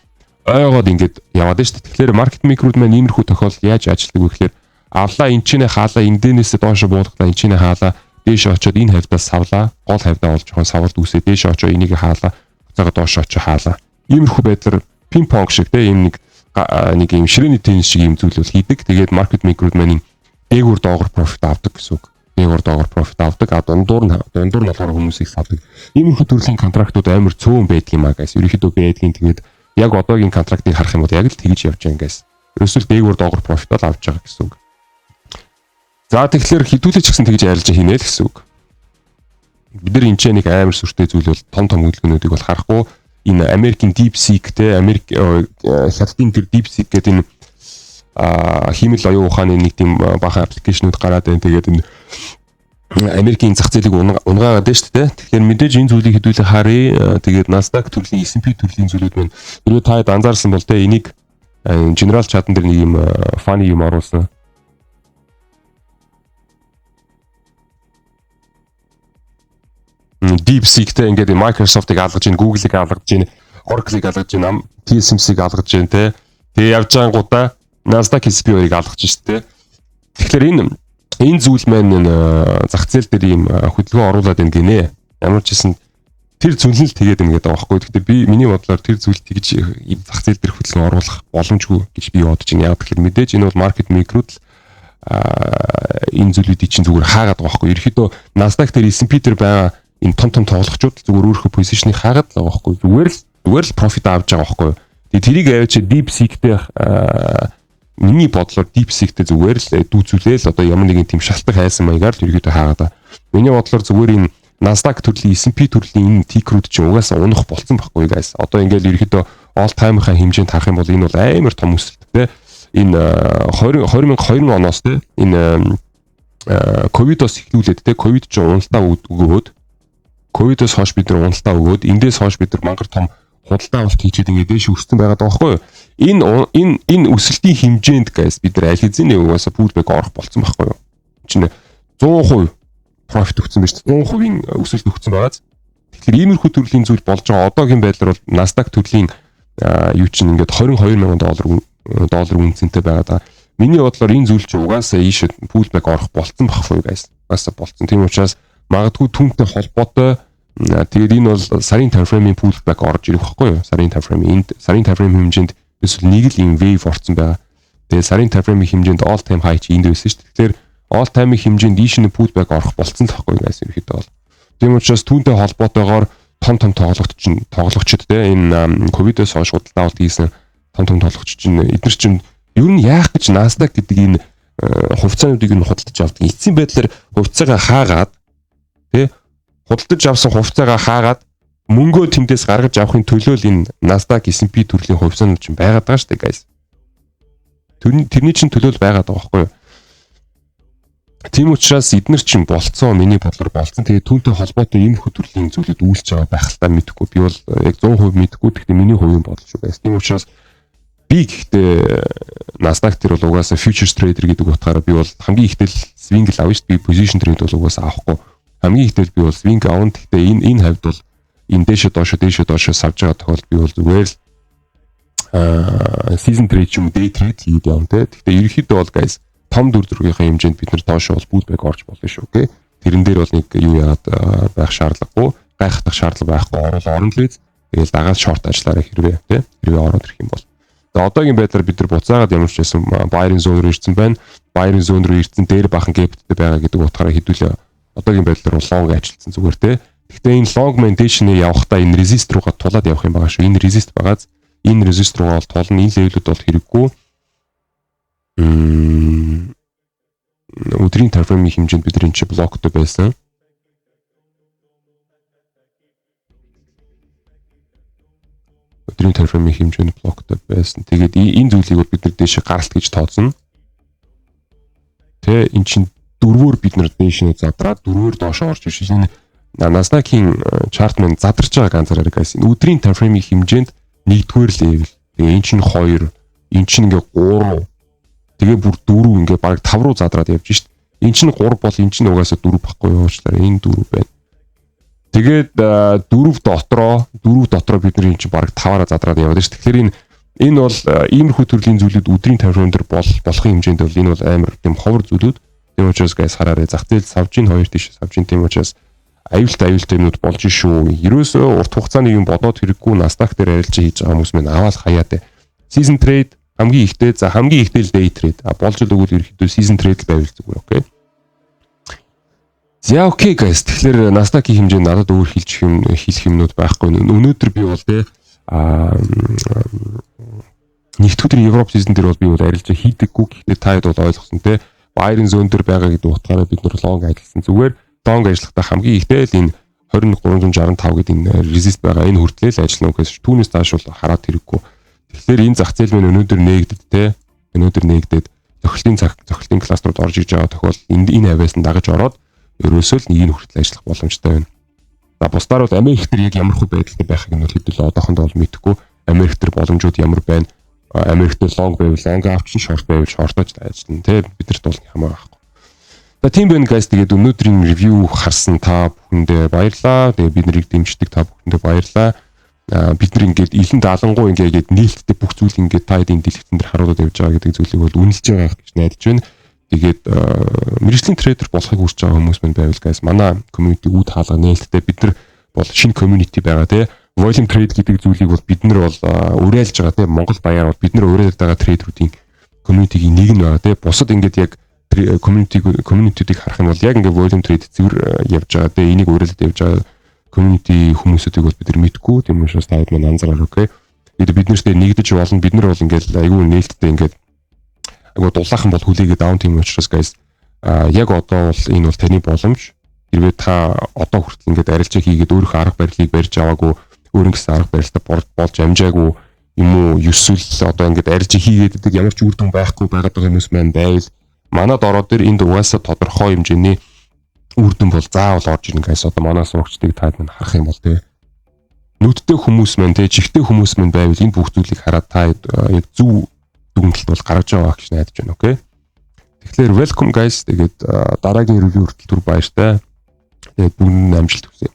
ойгоод ингээд яваад байна шүү дээ. Тэгэхээр market maker үүд маань иймэрхүү тохиолдолд яаж ажилладаг вэ гэхээр авлаа, энэ чинээ хаалаа, эндэнээсээ доошо буулгалаа, энэ чинээ хаалаа, дээшээ очиод энэ хавьдаас савлаа, гол хавьдаа болж жоохон савлд үсээ, дээшээ очоо энийг хаалаа, буцаага доошо очоо хаалаа. Иймэрхүү байдлаар пинг понг шиг те, ийм нэг ийм ширээний теннис шиг ийм зүйл бол хийдэг. Тэгээд market maker үүд маань дээгүүр доогор profit авдаг гэсэн үг. Дээгүүр доогор profit авдаг. А дундуур нь болохоор хүмүүсийг савдаг. Иймэрхүү төрлийн контрактууд амар цөөн байдаг юм а, guys. Ерөнхийдөө байдгийн. Тэгээд яг одоогийн контрактыг харах юм бол яг л тэгж явж байгаа, guys. Ерөөсөө дээгүүр доогор profit бол авч байгаа гэсэн үг. За, тэгэхээр хэдүүлээ ч гэсэн тэгж арилжаа хийнэ л гэсэн үг. Бид нар энэ ч нэг амар сүртэй зүйл бол том том хөдөлгөөнүүдийг бол харахгүй, энэ Америкийн DeepSeek те, Америк хятадын тэр DeepSeek гэдэг энэ хиймэл оюун ухааны нэг тийм бахан application үүд гараад байна. Тэгээд энэ Америкийн зах зээлийг унгаагаад байна шүү дээ. Тэгэхээр мэдээж энэ зүйлийг хэдүүлээ харъя. Тэгээд Nasdaq төрлийн, S&P төрлийн зүйлүүд байна. Хэрвээ та хэд анзаарсан бол те, энийг general chat ан дээр нэг юм funny юм оруулсан. DeepSeek-тэй ингээд Microsoft-ыг алгаж гин, Google-ыг алгаж гин, Oracle-ыг алгаж гин, TSMC-г алгаж гин те. Тэгээ явж байгангуудаа Nasdaq, S&P хоёрыг алгаж шин те. Тэгэхээр энэ зүйл маань энэ зах зээл дээр ийм хөдөлгөөн оруулаад байна гинэ. Ямар ч гэсэн тэр зүйл нь л тэгээд юм гэдэг байгаа байхгүй. Гэхдээ миний бодлоор тэр зүйл тэгж зах зээл дээр хөдөлгөөн оруулах боломжгүй гэж би бодож байна. Яг тэгэхээр мэдээж энэ бол market maker үүд л энэ зүйлүүдийг чинь зүгээр хаагаад байгаа байхгүй. Ерөнхийдөө Nasdaq дээр, S&P дээр байгаа энэ том том тоглогчууд зүгээр өөрийнхөө position ыг хаагаад л байгаа байхгүй. Зүгээр л profit авч байгаа байхгүй. Тэгээ тэрийг аваач DeepSeek-тэй, миний бодлоор DeepSeek-тэй зүгээр л дүүцүүлээл одоо ямар нэгэн тийм шалтгаан хайсан маягаар л ерөөдөө хаагаад байгаа. Миний бодлоор зүгээр энэ Nasdaq төрлийн, S&P төрлийн энэ ticker үүд чинь угаасаа унах болцсон байхгүй, guys. Одоо ингээл ерөөдөө all time-ийнхаа хэмжээнд харах юм бол энэ бол амар том өсөлт те. Энэ 20 2020 оноос те, энэ ковидоос эхлүүлээд те, ковид чинь уналтаа өгөөд, ковидоос хойш бид нар уналтаа өгөөд, эндээс хойш бид нар мангар том Худалдаа авалт хийчихэд ингээд дээш өссөн байгаа байхгүй юу? Энэ өсөлтийн хэмжээнд, guys, бид нар аль хэзээний угаасаа pullback орох болцсон байхгүй юу? Чинь 100% profit өгсөн байж 100%-ийн өсөлт өгсөн байгааз. Тэгэхээр иймэрхүү төрлийн зүйл болж байгаа. Одоогийн байдлаар бол Nasdaq төрлийн юу чинь ингээд 22 мянган доллар үнцэнтэй байгаа да. Миний бодлоор энэ зүйл чинь угаасаа ийш pullback орох болцсон байхгүй юу, guys? Угаасаа болцсон. Тийм учраас магадгүй түүнтэй холбоотой. Тэгээд энэ бол сарын time frame-ийн pullback орж ирэх байхгүй юу? Сарын time frame энд сарын time frame хэмжээнд эсвэл нэг л юм wave орсон байгаа. Тэгээд сарын time frame-ийн хэмжээнд all time high чи энд байсан шүү дээ. Тэгэхээр all time-ийн хэмжээнд ийш нь pullback орох болцсон л байхгүй guys, ерөөхдөө бол. Тийм учраас түүнтэй холбоотойгоор том том тоглогч чинь, тоглогчид те, энэ ковидоос хойш худалдаа авалт хийсэн том том тоглогч чинь, эдгээр чинь ер нь яах гэж Nasdaq гэдэг энэ хувьцаануудыг нь худалдаж авдаг. Эцсийн байдлаар хувьцаагаа хаагаад те, худалдаж авсан хувьцаагаа хаагаад мөнгөө тэндээс гаргаж авахын төлөө л энэ Nasdaq, S&P төрлийн хувьцаанууд чинь байгаад байгаа шүү дээ, guys. Тэрний чинь төлөө л байгаад байгаа байхгүй юу? Тийм учраас эднэр чинь болцоо, миний бодлоор болцсон. Тэгээд түүнтэй холбоотой ийм төрлийн зүйлүүд үйлч байгаа байх л та, мэдэхгүй. Би бол яг 100% мэдэхгүй. Гэхдээ миний хувийн бодол шүү, guys. Тийм учраас би гэхдээ Nasdaq тэр бол угаасаа futures trader гэдэг утгаараа би бол хамгийн ихтэл swing л авна шүү дээ. Би position trade бол угаасаа авахгүй. Хамгийн ихтэл би бол swing авна. Гэхдээ энэ хавьд бол энэ дээшээ доошо дээшээ доошо савж байгаа тохиолдолд би бол зүгээр л season trade ч юм уу, day trade хийгээд явна те. Гэхдээ ерөнхийдөө бол, guys, том дүр зургийнхаа хэмжээнд бид нар доошо бол pullback орж болно шүү, okay. Тэрэн дээр бол нэг юу яагаад байх шаардлагагүй, гайхах шаардлага байхгүй, орол орно л биз. Тэгэл дагаад short ажиллаарай хэрвээ те. Хэрвээ ороод ирэх юм бол. За, одоогийн байдлаар бид нар буцаагаад ямар ч байсан buying zone руу ирсэн байна. Buying zone руу ирсэн дээр бахан gap-тэй байгаа гэдэг утгаараа хэдүүлээ одоогийн байдлаар бол long ажилласан зүгээр те. Гэхдээ энэ long маань дээшнээ явахдаа энэ resist руугаа тулаад явах юм байгаа шүү. Энэ resist байгааз энэ resist руугаа бол тулна. Энэ level-үүд бол хэрэггүй. Өдрийн time frame-ийн хэмжээнд бид энэ чи block-той байсан. Өдрийн time frame-ийн хэмжээнд block-той байсан. Тэгээд энэ зүйлийг бол бид нар дээшээ гаралт гэж тооцно. Тэ, эн чин дөрвөөр бид нар дээш нь задраад дөрвөөр доошоо орж ирж энэ Nasdaq-ийн chart маань задарч байгааг анзаараарай, guys. Энэ өдрийн time frame-ийн хэмжээнд нэгдүгээр level. Тэгээ эн чинь 2, эн чинь ингээ 3. Тэгээ бүр 4, ингээ баг 5 руу задраад явж шít. Эн чинь 3 бол эн чинь угаасаа 4 баггүй юу, уучлаарай. Энэ 4 байна. Тэгээд 4 дотроо бид нар эн чинь баг 5-аараа задраад яваад шít. Тэгэхээр энэ бол иймэрхүү төрлийн зүйлүүд өдрийн time frame дээр бол болохын хэмжээнд бол энэ бол амар тийм ховор зүйлүүд. Тийм учраас, guys, хараарай. Зах зээл савжин хоёр тийш савжин, тийм учраас аюултай аюултай юмнууд болж шүү. Ерөөсөө урт хугацааны юм бодоод хэрэггүй. Nasdaq дээр арилжаа хийж байгаа хүмүүс мань аваад хаяа те. Season trade хамгийн ихтэй, за, хамгийн ихтэй л day trade. А болж л өгвөл ерөөхдөө season trade байвал зүгээр, okay. За, okay, guys. Тэгэхээр Nasdaq-ийн хэмжээнд надад өөр хэлж юм хэлэх юмнууд байхгүй. Өнөөдөр би бол те нэгд өдөр Европ season дээр бол би бол арилжаа хийдэггүй. Гэхдээ та хэд бол ойлгосон те. Buying zone дээр байгаа гэдэг утгаараа бид нар long ажилласан. Зүгээр long ажиллахдаа хамгийн ихтэй л энэ 21365 гэдэг энэ resist байгаа. Энэ хүртлээ л ажиллана гэхээс түүнээс цааш бол хараад хэрэггүй. Тэгэхээр энэ зах зээл мань өнөөдөр нээгдэд те. Өнөөдөр нээгдээд зохилтын цаг, зохилтын кластерууд орж иж байгаа тохиолдолд энд энэ хавьяас нь дагаж ороод ерөөсөө л нэг нь хүртэл ажиллах боломжтой байна. За, бусдаар бол Америк дээр яг ямар хөө байдалтай байхыг нь бол хэдүүл одоохондоо бол мэдэхгүй. Америк дээр боломжууд ямар байна? Америк дээр long байвал long авчин, short байвал short-ож ажиллана те. Бидэрт бол хамаа байхгүй. За, тийм байна, guys. Тэгээд өнөөдрийн review харсан та бүхэндээ баярлалаа. Тэгээд бид нарыг дэмждэг та бүхэндээ баярлалаа. Бид нар ингээд илэн далангуу ингээд нээлттэй бүх зүйл ингээд та хэдийн дэлгэцэн дээр харуулад явж байгаа гэдэг зүйлийг бол үнэлж байгаа гэж найдаж байна. Тэгээд мэргэжлийн trader болохыг хүсэж байгаа хүмүүс мань байвал, guys, манай community үд хаалга нээлттэй. Бид нар бол шинэ community байгаа тий. Volume trade гэдэг зүйлийг бол бид нар бол уриалж байгаа тий. Монгол баяар бол бид нар уриалж байгаа trader-уудын community-гийн нэг нь байгаа тий. Бусад ингээд яг community-ийг харах юм бол яг ингээд volume trade цэвэр явж байгаа тий. Энийг уриалж явж байгаа community хүмүүсүүдийг бол бид нар мэдгүй. Тийм учраас та хэд маань анзаараа, okay. Тэгээд бид нартэй нэгдэж болно. Бид нар бол ингээд айгүй нээлттэй, ингээд айгүй дулаахан бол хүлээгээд даун. Тийм учраас, guys, яг одоо бол энэ бол таны боломж. Хэрвээ та одоо хүртэл ингээд арилжаа хийгээд өөрийнхөө арга барилыг барьж аваагүй, өөрийн гэсэн арга барилтай болж амжаагүй юм уу, эсвэл одоо ингээд арилжаа хийгээд идэг ямар ч үр дүн байхгүй байгаад байгаа хүмүүс маань байвал манад ороод ир. Энд угаасаа тодорхой хэмжээний үр дүн бол заавал орж ирнэ, guys. Одоо манай сурагчдыг таад минь харах юм бол те. Нүдтэй хүмүүс маань, те, чихтэй хүмүүс маань байвал энэ бүх зүйлийг хараад та яг зөв дүгнэлт бол гаргаж байгаа гэж найдаж байна, okay. Тэгэхээр welcome, guys. Тэгээд дараагийн review хүртэл түр баяртай. Тэгээд бүгд нь амжилт хүсье.